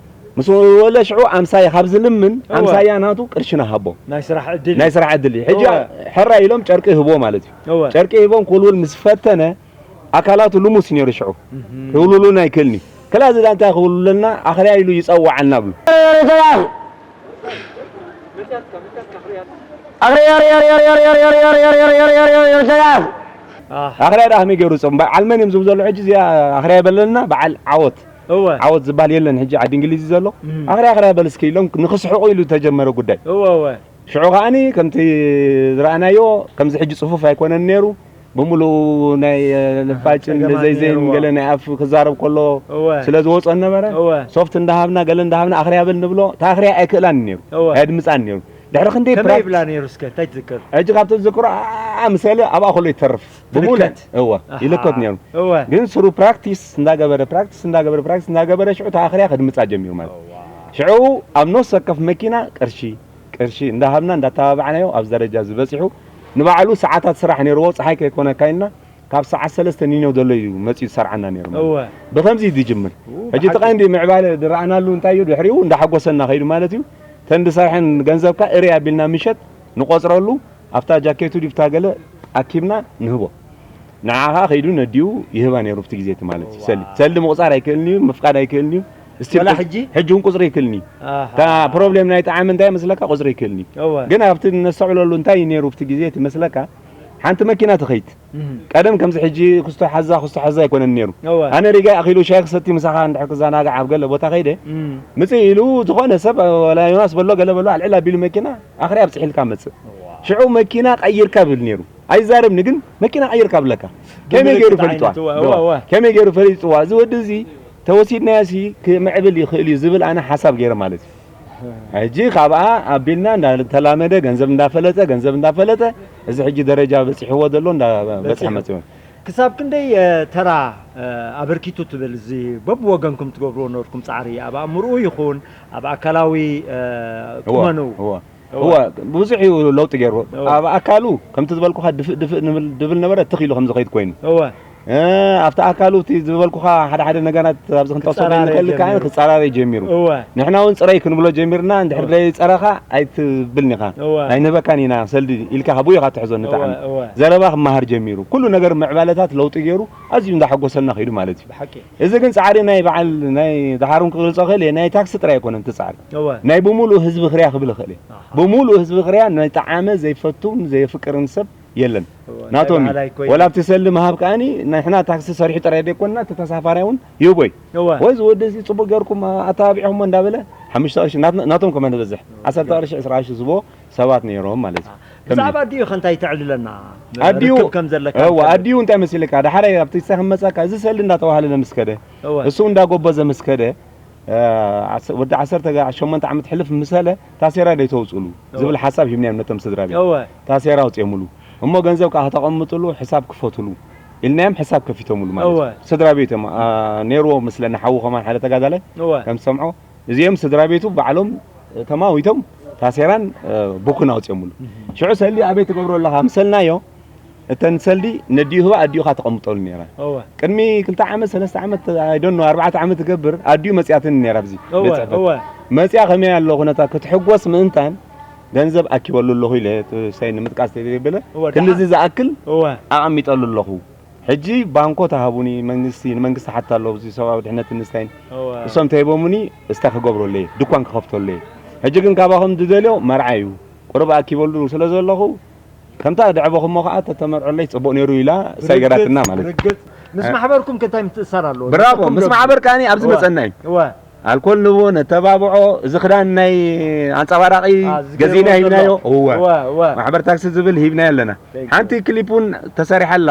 ምስ ወለ ሽዑ ኣምሳየ ካብ ዝልምን፣ ኣምሳያ ናቱ ቅርሽና ሃቦ። ናይ ስራሕ ዕድል እዩ። ናይ ስራሕ ዕድል እዩ። ሕጂ ሕራይ ኢሎም ጨርቂ ህቦ ማለት እዩ። ጨርቂ ሂቦም ክውልውል ምስ ፈተነ፣ ኣካላቱ ልሙስ እዩ ነይሩ ሽዑ። ክውልውልና ኣይክእልን እዩ። ከላ እዚ ዳ እንታይ ክውልውለልና፣ ኣኽርያ ኢሉ ይጸውዓልና" ብሉ። ኣኽርያ ደኣ ከመይ ገይሩ ጾም? በዓል መን እዮም ዝብሉ ዘለዉ ሕጂ? እዚኣ ኣኽርያ በለልና፣ በዓል ዓወት። ዓወት ዝበሃል የለን ሕጂ ዓዲ እንግሊዝ እዩ ዘሎ። ኣኽርያ ኣኽርያ በል እስኪ ኢሎም ንኽስሕቑ ኢሉ ዝተጀመረ ጉዳይ። ሽዑ ከኣኒ ከምቲ ዝረኣናዮ ከምዚ ሕጂ ጽፉፍ ኣይኮነን ነይሩ። ብምሉኡ ናይ፣ እ፣ ልፋጭን ጸገማት ዘይዘይን ነይርዎ። ገለ ናይ ኣፍ ክዛረብ ከሎ እወ። ስለ ዝወጾ ነበረ። እወ። ሶፍት እንዳሃብና ገለ እንዳሃብና ኣኽርያ በል ንብሎ። እታ ኣኽርያ ኣይክእላን ነይሩ። እወ። ኣየድምጻን ነይሩ። ድሕሪ ክንደይ ከመይ ፕራክቲስ ይብላ ነይሩ እስከ? እንታይ ትዝክር? ሕጂ ካብቲ ዝዝክሮ ኣኣ ምስ በለ ኣብኣ ከሎ ይተርፍ። ብምሉእ ይልከት። እወ፣ ኣሃ። ይልከት ነይሩ። እወ። ግን ስሩ ፕራክቲስ እንዳገበረ፣ ፕራክቲስ እንዳገበረ፣ ፕራክቲስ እንዳገበረ ሽዑ እታ ኣኽርያ ከድምጻ ጀሚሩ ማለት። እዋ። ሽዑ ኣብ ነፍሲ ወከፍ መኪና ቅርሺ፣ ቅርሺ እንዳሃብና እንዳተባባዕናዮ ኣብዚ ደረጃ እዚ በጺሑ። ንባዕሉ ሰዓታት ስራሕ ነይርዎ፣ ጸሓይ ከይኮነካ ኢልና ካብ ሰዓት ሰለስተ ኒኖ ዘሎ እዩ መጺኡ ዝሰርዓና ነይሩ ማለት። እወ። ብኸምዚ እዩ ዝጅምር። ው፣ ሕጂ እቲ ብሓቂ። ቀንዲ ምዕባለ ዝረኣናሉ እንታይ እዩ? ድሕሪኡ እንዳሓጎሰና ከይዱ ማለት እዩ። ተን ዝሰርሐን ገንዘብካ እርይ ኣቢልና ምሸት ንቆጽረሉ፣ ኣብታ ጃኬቱ ዲብታ ገለ ኣኪብና ንህቦ። ንዓ ኸዓ ከይዱ ነዲኡ ይህባ ነይሩ ኣብቲ ግዜ እቲ ማለት እዩ። ሰልዲ፣ ዋው። ሰልዲ ምቑጻር ኣይክእልን እዩ፣ ምፍቃድ ኣይክእልን እዩ። እስቲል ወላ ቁጽ-፣ ሕጂ? ሕጂ እውን ቁጽሪ ኣይክእልን እዩ። ኣሃ። እታ ፕሮብሌም ናይ ጣዕሚ እንታይ መስለካ? ቁጽሪ ኣይክእልን እዩ። እወ። ግን ኣብቲ ነስተውዕለሉ እንታይ እዩ ነይሩ ኣብቲ ግዜ እቲ መስለካ? ሓንቲ መኪና ትኸይድ። እህ። ቀደም ከምዚ ሕጂ ክስቶ ሓዛ፣ ክስቶ ሓዛ ኣይኮነን ነይሩ። እወ። ኣነ ሪጋ ኣኺሉ ሻሂ ክሰቲ ምሳኻ እንድሕር ክዘናጋዕ ኣብ ገለ ቦታ ከይደ፣ እም። ምጽእ ኢሉ ዝኾነ ሰብ፣ ወላ ዮናስ በሎ ገለ በሎ ኣልዕል ኣቢሉ መኪና ኣኽርያ ኣብጽሒልካ መጽእ። እዋ። ሽዑ መኪና ቀይርካ ብል ነይሩ። ኣይዛረብኒ ግን መኪና ቀይርካ ብለካ። ከመይ ብምልክት ገይሩ ፈሊጥዋ? ዓይነት፣ እወ፣ እወ፣ እወ። ከመይ ገይሩ ፈሊጥዋ? እዚ ወዲ እዚ ተወሲድናዮሲ ክምዕብል ይኽእል እዩ ዝብል ኣነ ሓሳብ ገይረ ማለት እዩ። ሕጂ ካብኣ ኣቢልና እንዳተላመደ፣ ገንዘብ እንዳፈለጠ፣ ገንዘብ እንዳፈለጠ፣ እዚ ሕጂ ደረጃ በጺሕዎ ዘሎ እንዳ-፣ በጺሑ። በጺሑ መጺኡ። ክሳብ ክንደይ፣ እ፣ ተራ፣ እ፣ ኣበርኪቱ ትብል እዚ በብወገንኩም ትገብርዎ ነበርኩም ጻዕሪ፣ ኣብ ኣእምሮኡ ይኹን ኣብ ኣካላዊ፣ እ፣ እወ፣ ቁመኑ? እወ። እወ። እወ፣ ብዙሕ እዩ ለውጢ ገይርዎ። እወ። ኣብ ኣካሉ ከምቲ ዝበልኩኻ ድፍእ ድፍእ ንብል-፣ ድብል ነበረ፣ ትኽ ኢሉ ከም ዝኸይድ ኮይኑ። እወ። እ፣ ኣብቲ ኣካሉ እቲ ዝበልኩኻ ሓደ ሓደ ነገራት ኣብዚ ክንጠቕሰሉ ክጸራረይ ንኽእል ከኣ ጀሚሩ። ክጸራረይ ጀሚሩ። እወ። ንሕና እውን ጽረይ ክንብሎ ጀሚርና፣ እንድሕር እወ። ዘይጸረኻ ኣይትብልን ኢኻ። እወ። ኣይንህበካን ኢና ሰልዲ ኢልካ ብኡ ኢኻ ትሕዞ እወ፣ ንጣዕሚ። እወ። ዘረባ ክመሃር ጀሚሩ። ኩሉ ነገር ምዕባለታት ለውጢ ገይሩ ኣዝዩ እንዳሓጎሰና ከይዱ ማለት እዩ። ብሓቂ። እዚ ግን ጻዕሪ ናይ በዓል ናይ ደሓሩን ክገልጾ ክእል እየ፣ ናይ ታክሲ ጥራይ ኣይኮነን እቲ ጻዕሪ። እወ። ናይ ብምሉእ ህዝቢ ክርያ ክብል እኽእል እየ። ኣሃ። ብምሉእ ህዝቢ ክርያ ናይ ጠዓመ ዘይፈቱን ዘየፍቅርን ሰብ የለን። እወ፣ ናቶም ናይ እዩ። በዓል ኣይኮይን። ወላ ኣብቲ ሰልዲ ምሃብ ከኣኒ ንሕና ታክሲ ሰሪሑ ጥራይ ዘይኮንና እቲ ተሳፋራይ እውን ይህቦ እዩ። እወ። ወይ እዚ ወዲ እዚ ጽቡቕ ጌርኩም ኣተባቢዕኹሞ እንዳበለ ሓሙሽተ ቅርሺ ናትና-፣ ናቶም ከማን ዝበዝሕ። እወ። ዓሰርተ ቅርሺ፣ ዕስራ ቅርሺ ዝህቦ ሰባት ነይሮም ማለት እዩ። ኣሃ። ከምዚ። ብዛዕባ ኣዲኡ ከ እንታይ ተዕልለና? ኣዲኡ፣ ርክብ ከም ዘለካ እወ፣ ትፈልጥ? ኣዲኡ እንታይ መሲልካ? ዳሕራይ ኣብቲ ክሳብ ክመጻካ እዚ ሰልዲ እንዳተባህለ ለምስከደ፣ እወ። እሱ እንዳጎበዘ ምስከደ፣ እ፣ ዓስ-፣ ወዲ ዓሰርተ ሸሞንተ ዓመት ሕልፍ ምሰለ ታሴራ ደይተውጽሉ እወ። ዝብል ሓሳብ ሂብናዮም ነቶም ስድራ ቤት። እወ። ታሴራ ኣውጽኦምሉ። እሞ ገንዘብ ከኣ ከተቐምጥሉ ሕሳብ ክፈትሉ ኢልናዮም ሕሳብ ከፊቶምሉ ማለት እዩ። እወ። ስድራ ቤት እዮም፣ ኣ፣ ነይርዎ ምስለና ሓዉ ከማን ሓደ ተጋዳላይ እወ። ከም ዝሰምዖ እዚኦም ስድራ ቤቱ ባዕሎም ተማዊቶም ታሴራን፣ እ፣ ቡክን ኣውጽኦምሉ። እህ። ሽዑ ሰልዲ ኣበይ ትገብሮ ኣለኻ? ምሰልናዮ እተን ሰልዲ ነዲኡ ህባ ኣዲኡ ኸኣ ተቐምጠሉ ነይራ። እወ። ቅድሚ ክልተ ዓመት፣ ሰለስተ ዓመት፣ I don't know፣ ኣርባዕተ ዓመት ትገብር፣ ኣዲኡ መጺኣትኒ ነይራ ኣብዚ እወ፣ ቤት ጽሕፈት። እወ። መጺኣ ከመይ ኣሎ ኩነታ ክትሕጎስ ምእንታን ገንዘብ ኣኪበሉ ኣለኹ ኢለ፣ እቲ ሳይ ንምጥቃስ ተዘይበለ፣ እወ፣ ክንድዚ ደሓን። ዝኣክል እወ። ኣቐሚጠሉ ኣለኹ። ሕጂ ባንኮ ተሃቡኒ፣ መንግስቲ፣ ንመንግስቲ ሓታ ኣለዎ፣ እዚ ሰብኣዊ ድሕነት ንስታይን። እወ። እሶም ተሂቦሙኒ፣ እስታ ክገብረሉ እየ፣ ድኳን ክኸፍተሉ እየ። ሕጂ ግን ካባኹም ዝደልዮ መርዓ እዩ። ቁሩብ ኣኪበሉ ስለ ዘለኹ፣ ከምታ ደዕበኹሞ ከኣ ተተመርዖለይ ጽቡቕ ነይሩ ኢላ እሳይ ገራትና ማለት እዩ። ርግጽ። ምስ ማሕበርኩም ከ እንታይ ምትእሳር ኣለዎ? ብራቮ። ንስኹም ምስ ዶ- ማሕበር ከኣኒ ኣብዚ እወ። መጸና እዩ። እወ። ኣልኮል ንቦ ነተባብዖ፣ እዚ ክዳን ናይ ኣንጸባራቂ አ፣ ዝገርም ገዚእና ዘሎ። ሂብናዮ። እወ። እወ፣ እወ። ማሕበር ታክሲ ዝብል ሂብናዮ ኣለና። Thank you። ሓንቲ ክሊፕ እውን ተሰሪሓ ኣላ።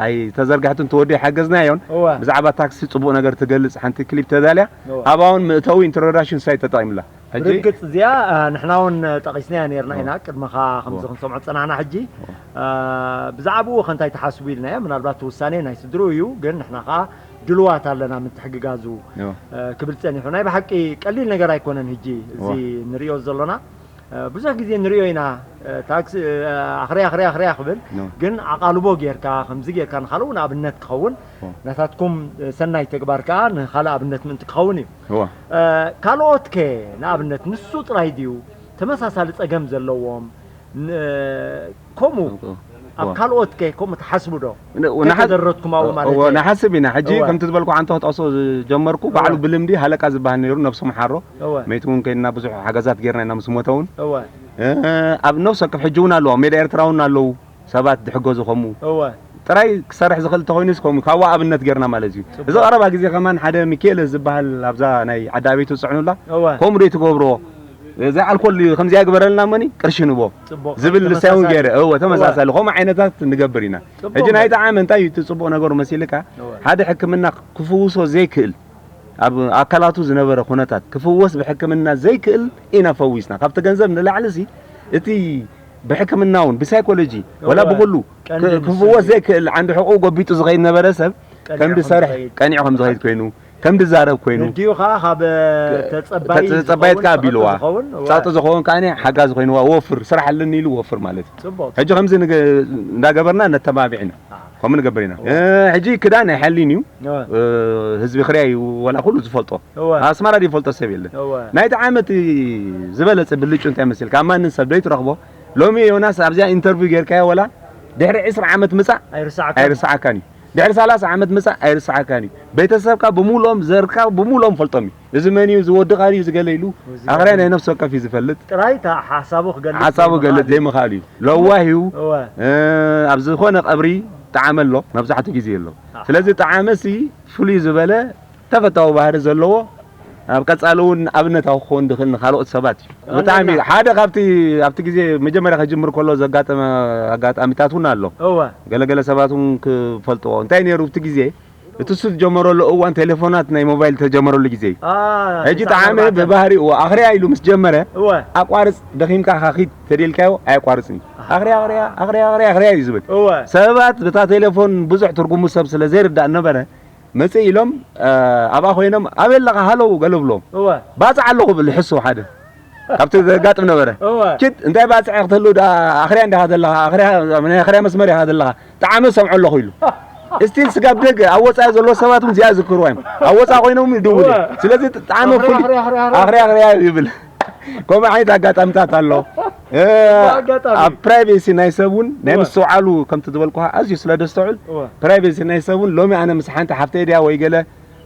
ኣይተዘርግሐትን ተወዲኣ ሓገዝናዮን። እወ። ብዛዕባ ታክሲ ጽቡቕ ነገር ትገልጽ ሓንቲ ክሊፕ ተዳልያ። እወ። ኣብኣ እውን መእተዊ ኢንትሮዳክሽን ሳይ ተጠቒምላ። ሕጂ ብርግጽ እዚኣ አ፣ ንሕና እውን ጠቒስናያ ነርና ኢና ቅድመኻ ከምዚ እወ። ክንሰምዖ ዝጸናሕና። ሕጂ አ፣ ብዛዕባኡ ከ እንታይ ትሓስቡ ኢልናዮ። ምናልባት እቲ ውሳኔ ናይ ስድርኡ እዩ፣ ግን ንሕና ኸዓ ድልዋት ኣለና ምትሕግጋዙ እወ። አ፣ ክብል ጸኒሑ። ናይ ብሓቂ ቀሊል ነገር ኣይኮነን። ሕጂ እዚ እወ። ንሪኦ ዘሎና አ፣ ብዙሕ ግዜ ንሪኦ ኢና። አ፣ ታክሲ አ፣ ኣኽርያ ኣኽርያ ኣኽርያ ክብል እወ። ግን ኣቓልቦ ጌርካ ከምዚ ጌርካ ንኻልእ እውን ኣብነት ክኸውን እወ። ናታትኩም አ፣ ሰናይ ተግባር ከኣ ንኻልእ ኣብነት ምእንቲ ክኸውን እዩ። እወ። አ፣ ካልኦት ከ ንኣብነት ንሱ ጥራይ ድዩ ተመሳሳሊ ጸገም ዘለዎም ን- ከምኡ እወ። ኣብ እወ። ካልኦት ከ ከምኡ ትሓስቡ ዶ? ን- ከይተደረትኩም ኣብኡ ማለት እዩ። ንሓስብ ኢና። ሕጂ እወ። ከምቲ ዝበልኩ ዓንተ ክጠቕሶ ዝጀመርኩ ባዕሉ እወ። ብልምዲ ሃለቃ ዝበሃል ነይሩ ነብሱ መሓሮ እወ። መይቱ እውን ከይድና ብዙሕ ሓገዛት ጌርና ኢና ምስ ሞተ እውን እወ። እ፣ ኣብ ነፍሲ ወከፍ ሕጂ እውን ኣለዉ ኣብ ሜዳ ኤርትራ እውን ኣለዉ ሰባት ድሕገዙ ከምኡ እወ። ጥራይ ክሰርሕ ዝኽእል እንተኾይኑስ ከምኡ ካብኡ ኣብነት ጌርና ማለት እዩ። ጽቡቕ። እዚ ቀረባ ግዜ ከማን ሓደ ሚካኤል ዝበሃል ኣብዛ ናይ ዓዲ ኣበይቱ ዝጽዕኑላ እወ። ከምኡ ዶ ትገብርዎ እዚ ኣልኮል ከምዚኣ ግበረልና መኒ ቅርሺ ንቦ ጽቡቕ። ዝብል ልሳይ እውን ተመሳሳሊ። ገይረ እወ ተመሳሳሊ እወ። ከምኡ ዓይነታት ንገብር ኢና። ጽቡቕ ሕጂ ናይ እምበር። ጣዕመ እንታይ እዩ እቲ ጽቡቕ ነገሩ መሲልካ እወ። ሓደ ሕክምና ክፍውሶ ዘይክእል ኣብ ኣካላቱ ዝነበረ ኩነታት ክፍወስ ብሕክምና ዘይክእል ኢና ፈዊስና። ካብቲ ገንዘብ ንላዕሊ ሲ እቲ ብሕክምና እውን ብሳይኮሎጂ ወላ እወ። ብኹሉ ቀንዲ ክ- ንሱ ክፍወስ እዩ። ዘይክእል ዓንዲ ሕቁ ጎቢጡ ዝኸይድ ነበረ ሰብ ቀኒዑ ከም ከም ዝሰርሕ ዝኸይድ። ቀኒዑ ከም ዝኸይድ ኮይኑ ከም ዝዛረብ ኮይኑ ንድዩ ከዓ ካብ ተጸባይ ተጸባይት ዝኸውን ከዓ ጸቕጢ ቢልዋ ዝኸውን፣ እዋ። ጸቕጢ ዝኸውን ከዓ ሓጋዚ ኮይንዋ ወፍር ስራሕ ኣለኒ ኢሉ ወፍር ማለት እዩ። ጽቡቕ። ሕጂ ከምዚ ንገ- እንዳገበርና ነተባብዕ ኢና። ኣዎ። ከምኡ ንገብር ኢና። እዋ። እ፣ ሕጂ ክዳን ኣይሓልን እዩ። እዋ። እ፣ ህዝቢ ክርያ እዩ ወላ ኩሉ ዝፈልጦ። እዋ። ኣስመራ ድዩ ይፈልጦ ሰብ የለን። እዋ። ናይቲ ዓመት ዝበለጸ ብልጩ እንታይ መሲልካ? ኣብ ማንም ሰብ ዶ ይትረኽቦ? ሎሚ ዮናስ ኣብዚኣ ኢንተርቪው ጌርካዮ ወላ ድሕሪ ዕስራ ዓመት ምጻእ ኣይርስዓካን። ኣይርስዓካን እዩ። ድሕሪ ሰላሳ ዓመት ምጻእ ኣይርስዓካን እዩ። ቤተሰብካ ብምሉኦም ዘርካ ብምሉኦም ፈልጦም እዩ። እዚ መን እዩ? እዚ ወድኻ ድዩ? እዚ ገለ ኢሉ እዚ ኣኽርያ ገለ ናይ ነፍሲ ወከፍ እዩ ዝፈልጥ። ጥራይ እታ ሓሳቡ ክገልጽ ሓሳቡ ዘይምኽኣል ክገልጽ እዩ። ዘይምኽኣል እዩ። ለዋህ እዩ። እወ። እ፣ ኣብ ዝኾነ ቀብሪ ጣዕመ ኣሎ፣ መብዛሕትኡ ግዜ ኣሎ። ኣህ። ስለዚ ጣዕመ ሲ ፍሉይ ዝበለ ተፈታዊ ባህሪ ዘለዎ ኣብ ቀጻሊ እውን ኣብነታዊ ክኸውን ዝኽእል ንኻልኦት ሰባት እዩ። ዋና ብጣዕሚ ኢና። ሓደ ካብቲ ኣብቲ ግዜ መጀመርያ ከጅምር ከሎ ዘጋጠመ ኣጋጣሚታት እውን ኣሎ። እወ። ገለገለ ሰባት እውን ክፈልጥዎ። እንታይ ነይሩ ኣብቲ ግዜ? እቲ እሱ ዝጀመረሉ እዋን ቴሌፎናት ናይ ሞባይል ተጀመረሉ ግዜ እዩ። አ፣ ሕጂ ተስዓን ጣዕመ ኣርባዕተን። ብባህሪኡ ኣኽርያ ኢሉ ምስ ጀመረ እወ። ኣቋርጽ ደኺምካ ኢኻ ኪድ ተደልካዮ ኣየቋርጽን እዩ። ኣኽርያ፣ ኣኽርያ፣ ኣኽርያ፣ ኣኽርያ፣ ኣኽርያ እዩ ዝብል። እወ። ሰባት በታ ቴሌፎን ብዙሕ ትርጉሙ ሰብ ስለ ዘይርዳእ ነበረ፣ መጽእ ኢሎም፣ እ፣ ኣብኣ ኮይኖም፣ "ኣበይ ኣለኻ? ሃለው?" ገለ ብሎም። እወ። "ባጽዕ ኣለኹ" ብል ሕሱ ሓደ። ካብቲ ዘጋጥም ነበረ። እወ። "ኪድ፣ እንታይ ባጽዕ ክትህሉ ደኣ? ኣኽርያ እንዲኻ ዘለኻ፣ ኣኽርያ፣ ናይ ኣኽርያ መስመር ኢኻ ዘለኻ። ጣዕመ ሰምዖ ኣለኹ" ኢሉ። እስቲል ስጋብ ደገ፣ ኣብ ወጻኢ ዘለዉ ሰባት እውን እዚኣ ይዝክርዋ እዮም። ኣብ ወጻኢ ኮይኖም ይድውሉ እዮም። እወ። ስለዚ ጣዕመ ኣኽርያ፣ ፍሉይ ኣኽርያ፣ ኣኽርያ፣ ኣኽርያ፣ ኣኽርያ ይብል። ከምኡ ዓይነት ኣጋጣሚታት ኣሎ። እ፣ ኣጋጣሚ። ኣብ ፕራይቬሲ ናይ ሰብ እውን ናይ እወ። ምስትውዓሉ ከምቲ ዝበልኩኻ ኣዝዩ ስለ ደስተውዕል፣ እወ። ፕራይቬሲ ናይ ሰብ እውን ሎሚ ኣነ ምስ ሓንቲ ሓፍተይ ድያ ወይ ገለ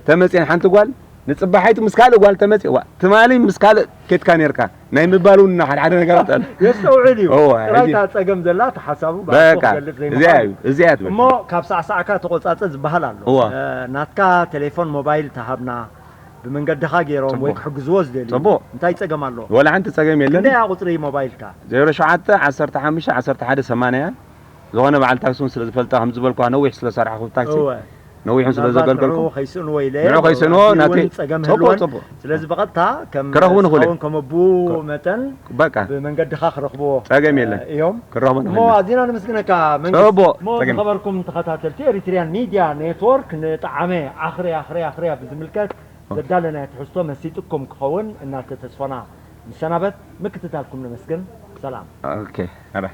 ተመጽየን ሓንቲ ጓል ንጽባሓይቱ ምስ ካልእ ጓል ተመጽየ፣ ዋ፣ ትማሊ ምስ ካልእ ኬድካ ኔርካ ናይ ምባል እውን ሓደ ሓደ ነገራት ኣሎ። የስተውዕል እዩ። እወ፣ ጥራይ ሕጂ እታ ጸገም ዘላ እቲ ሓሳቡ ብኣፉ በቃ፣ ክገልጽ እዚኣ ዘይምኽኣል እዩ፣ እዚኣ ትብል። እሞ ካብ ሳዕሳዕካ ተቆጻጸ ዝበሃል ኣሎ። እወ። እ፣ ናትካ ቴሌፎን ሞባይል ተሃብና፣ ብመንገድኻ ገይሮም ጽቡቕ። ወይ ክሕግዝዎ ዝደልዩ። ጽቡቕ። እንታይ ጸገም ኣሎ? ወላ ሓንቲ ጸገም የለን። ክንደይ እያ ቁጽሪ ሞባይልካ? ዜሮ ሸውዓተ፣ ዓሰርተ ሓሙሽተ፣ ዓሰርተ ሓደ፣ ሰማንያ። ዝኾነ በዓል ታክሲ እውን ስለ ዝፈልጣ፣ ከም ዝበልኩኻ፣ ነዊሕ ስለ ዝሰራሕኹ ታክሲ፣ እወ። ነዊሕ እውን ስለ ምናልባት ዘገልገልኩ፣ ንዕኡ ከይስእንዎ ኢለ፣ ንዕኡ ከይስእንዎ፣ ኣብኡ ናተይ እውን ጸገም ጽቡቕ፣ ህልወን። ጽቡቕ። ስለዚ ብቐጥታ ከም ክረኽቡ ንኽእሉ። ንስኻውን ከም ኣቦኡ መጠን በቃ። ብመንገድኻ ክረኽብዎ፣ ጸገም የለን። እዮም። ክረኽቡ እሞ ንኽእሉ። ኣዚና ነመስግነካ መንግስት። ጽቡቕ። እሞ ጸገም። ዝኸበርኩም ተኸታተልቲ ኤሪትሪያን ሚድያ ኔትወርክ፣ ንጠዓመ ኣኽርያ፣ ኣኽርያ፣ ኣኽርያ ብዝምልከት ዘዳለናዮ ትሕዝቶ መሲጥኩም ክኸውን እናተተስፈና ንሰናበት። ምክትታልኩም ነመስግን። ሰላም። ኦኬ፣ ኧረ።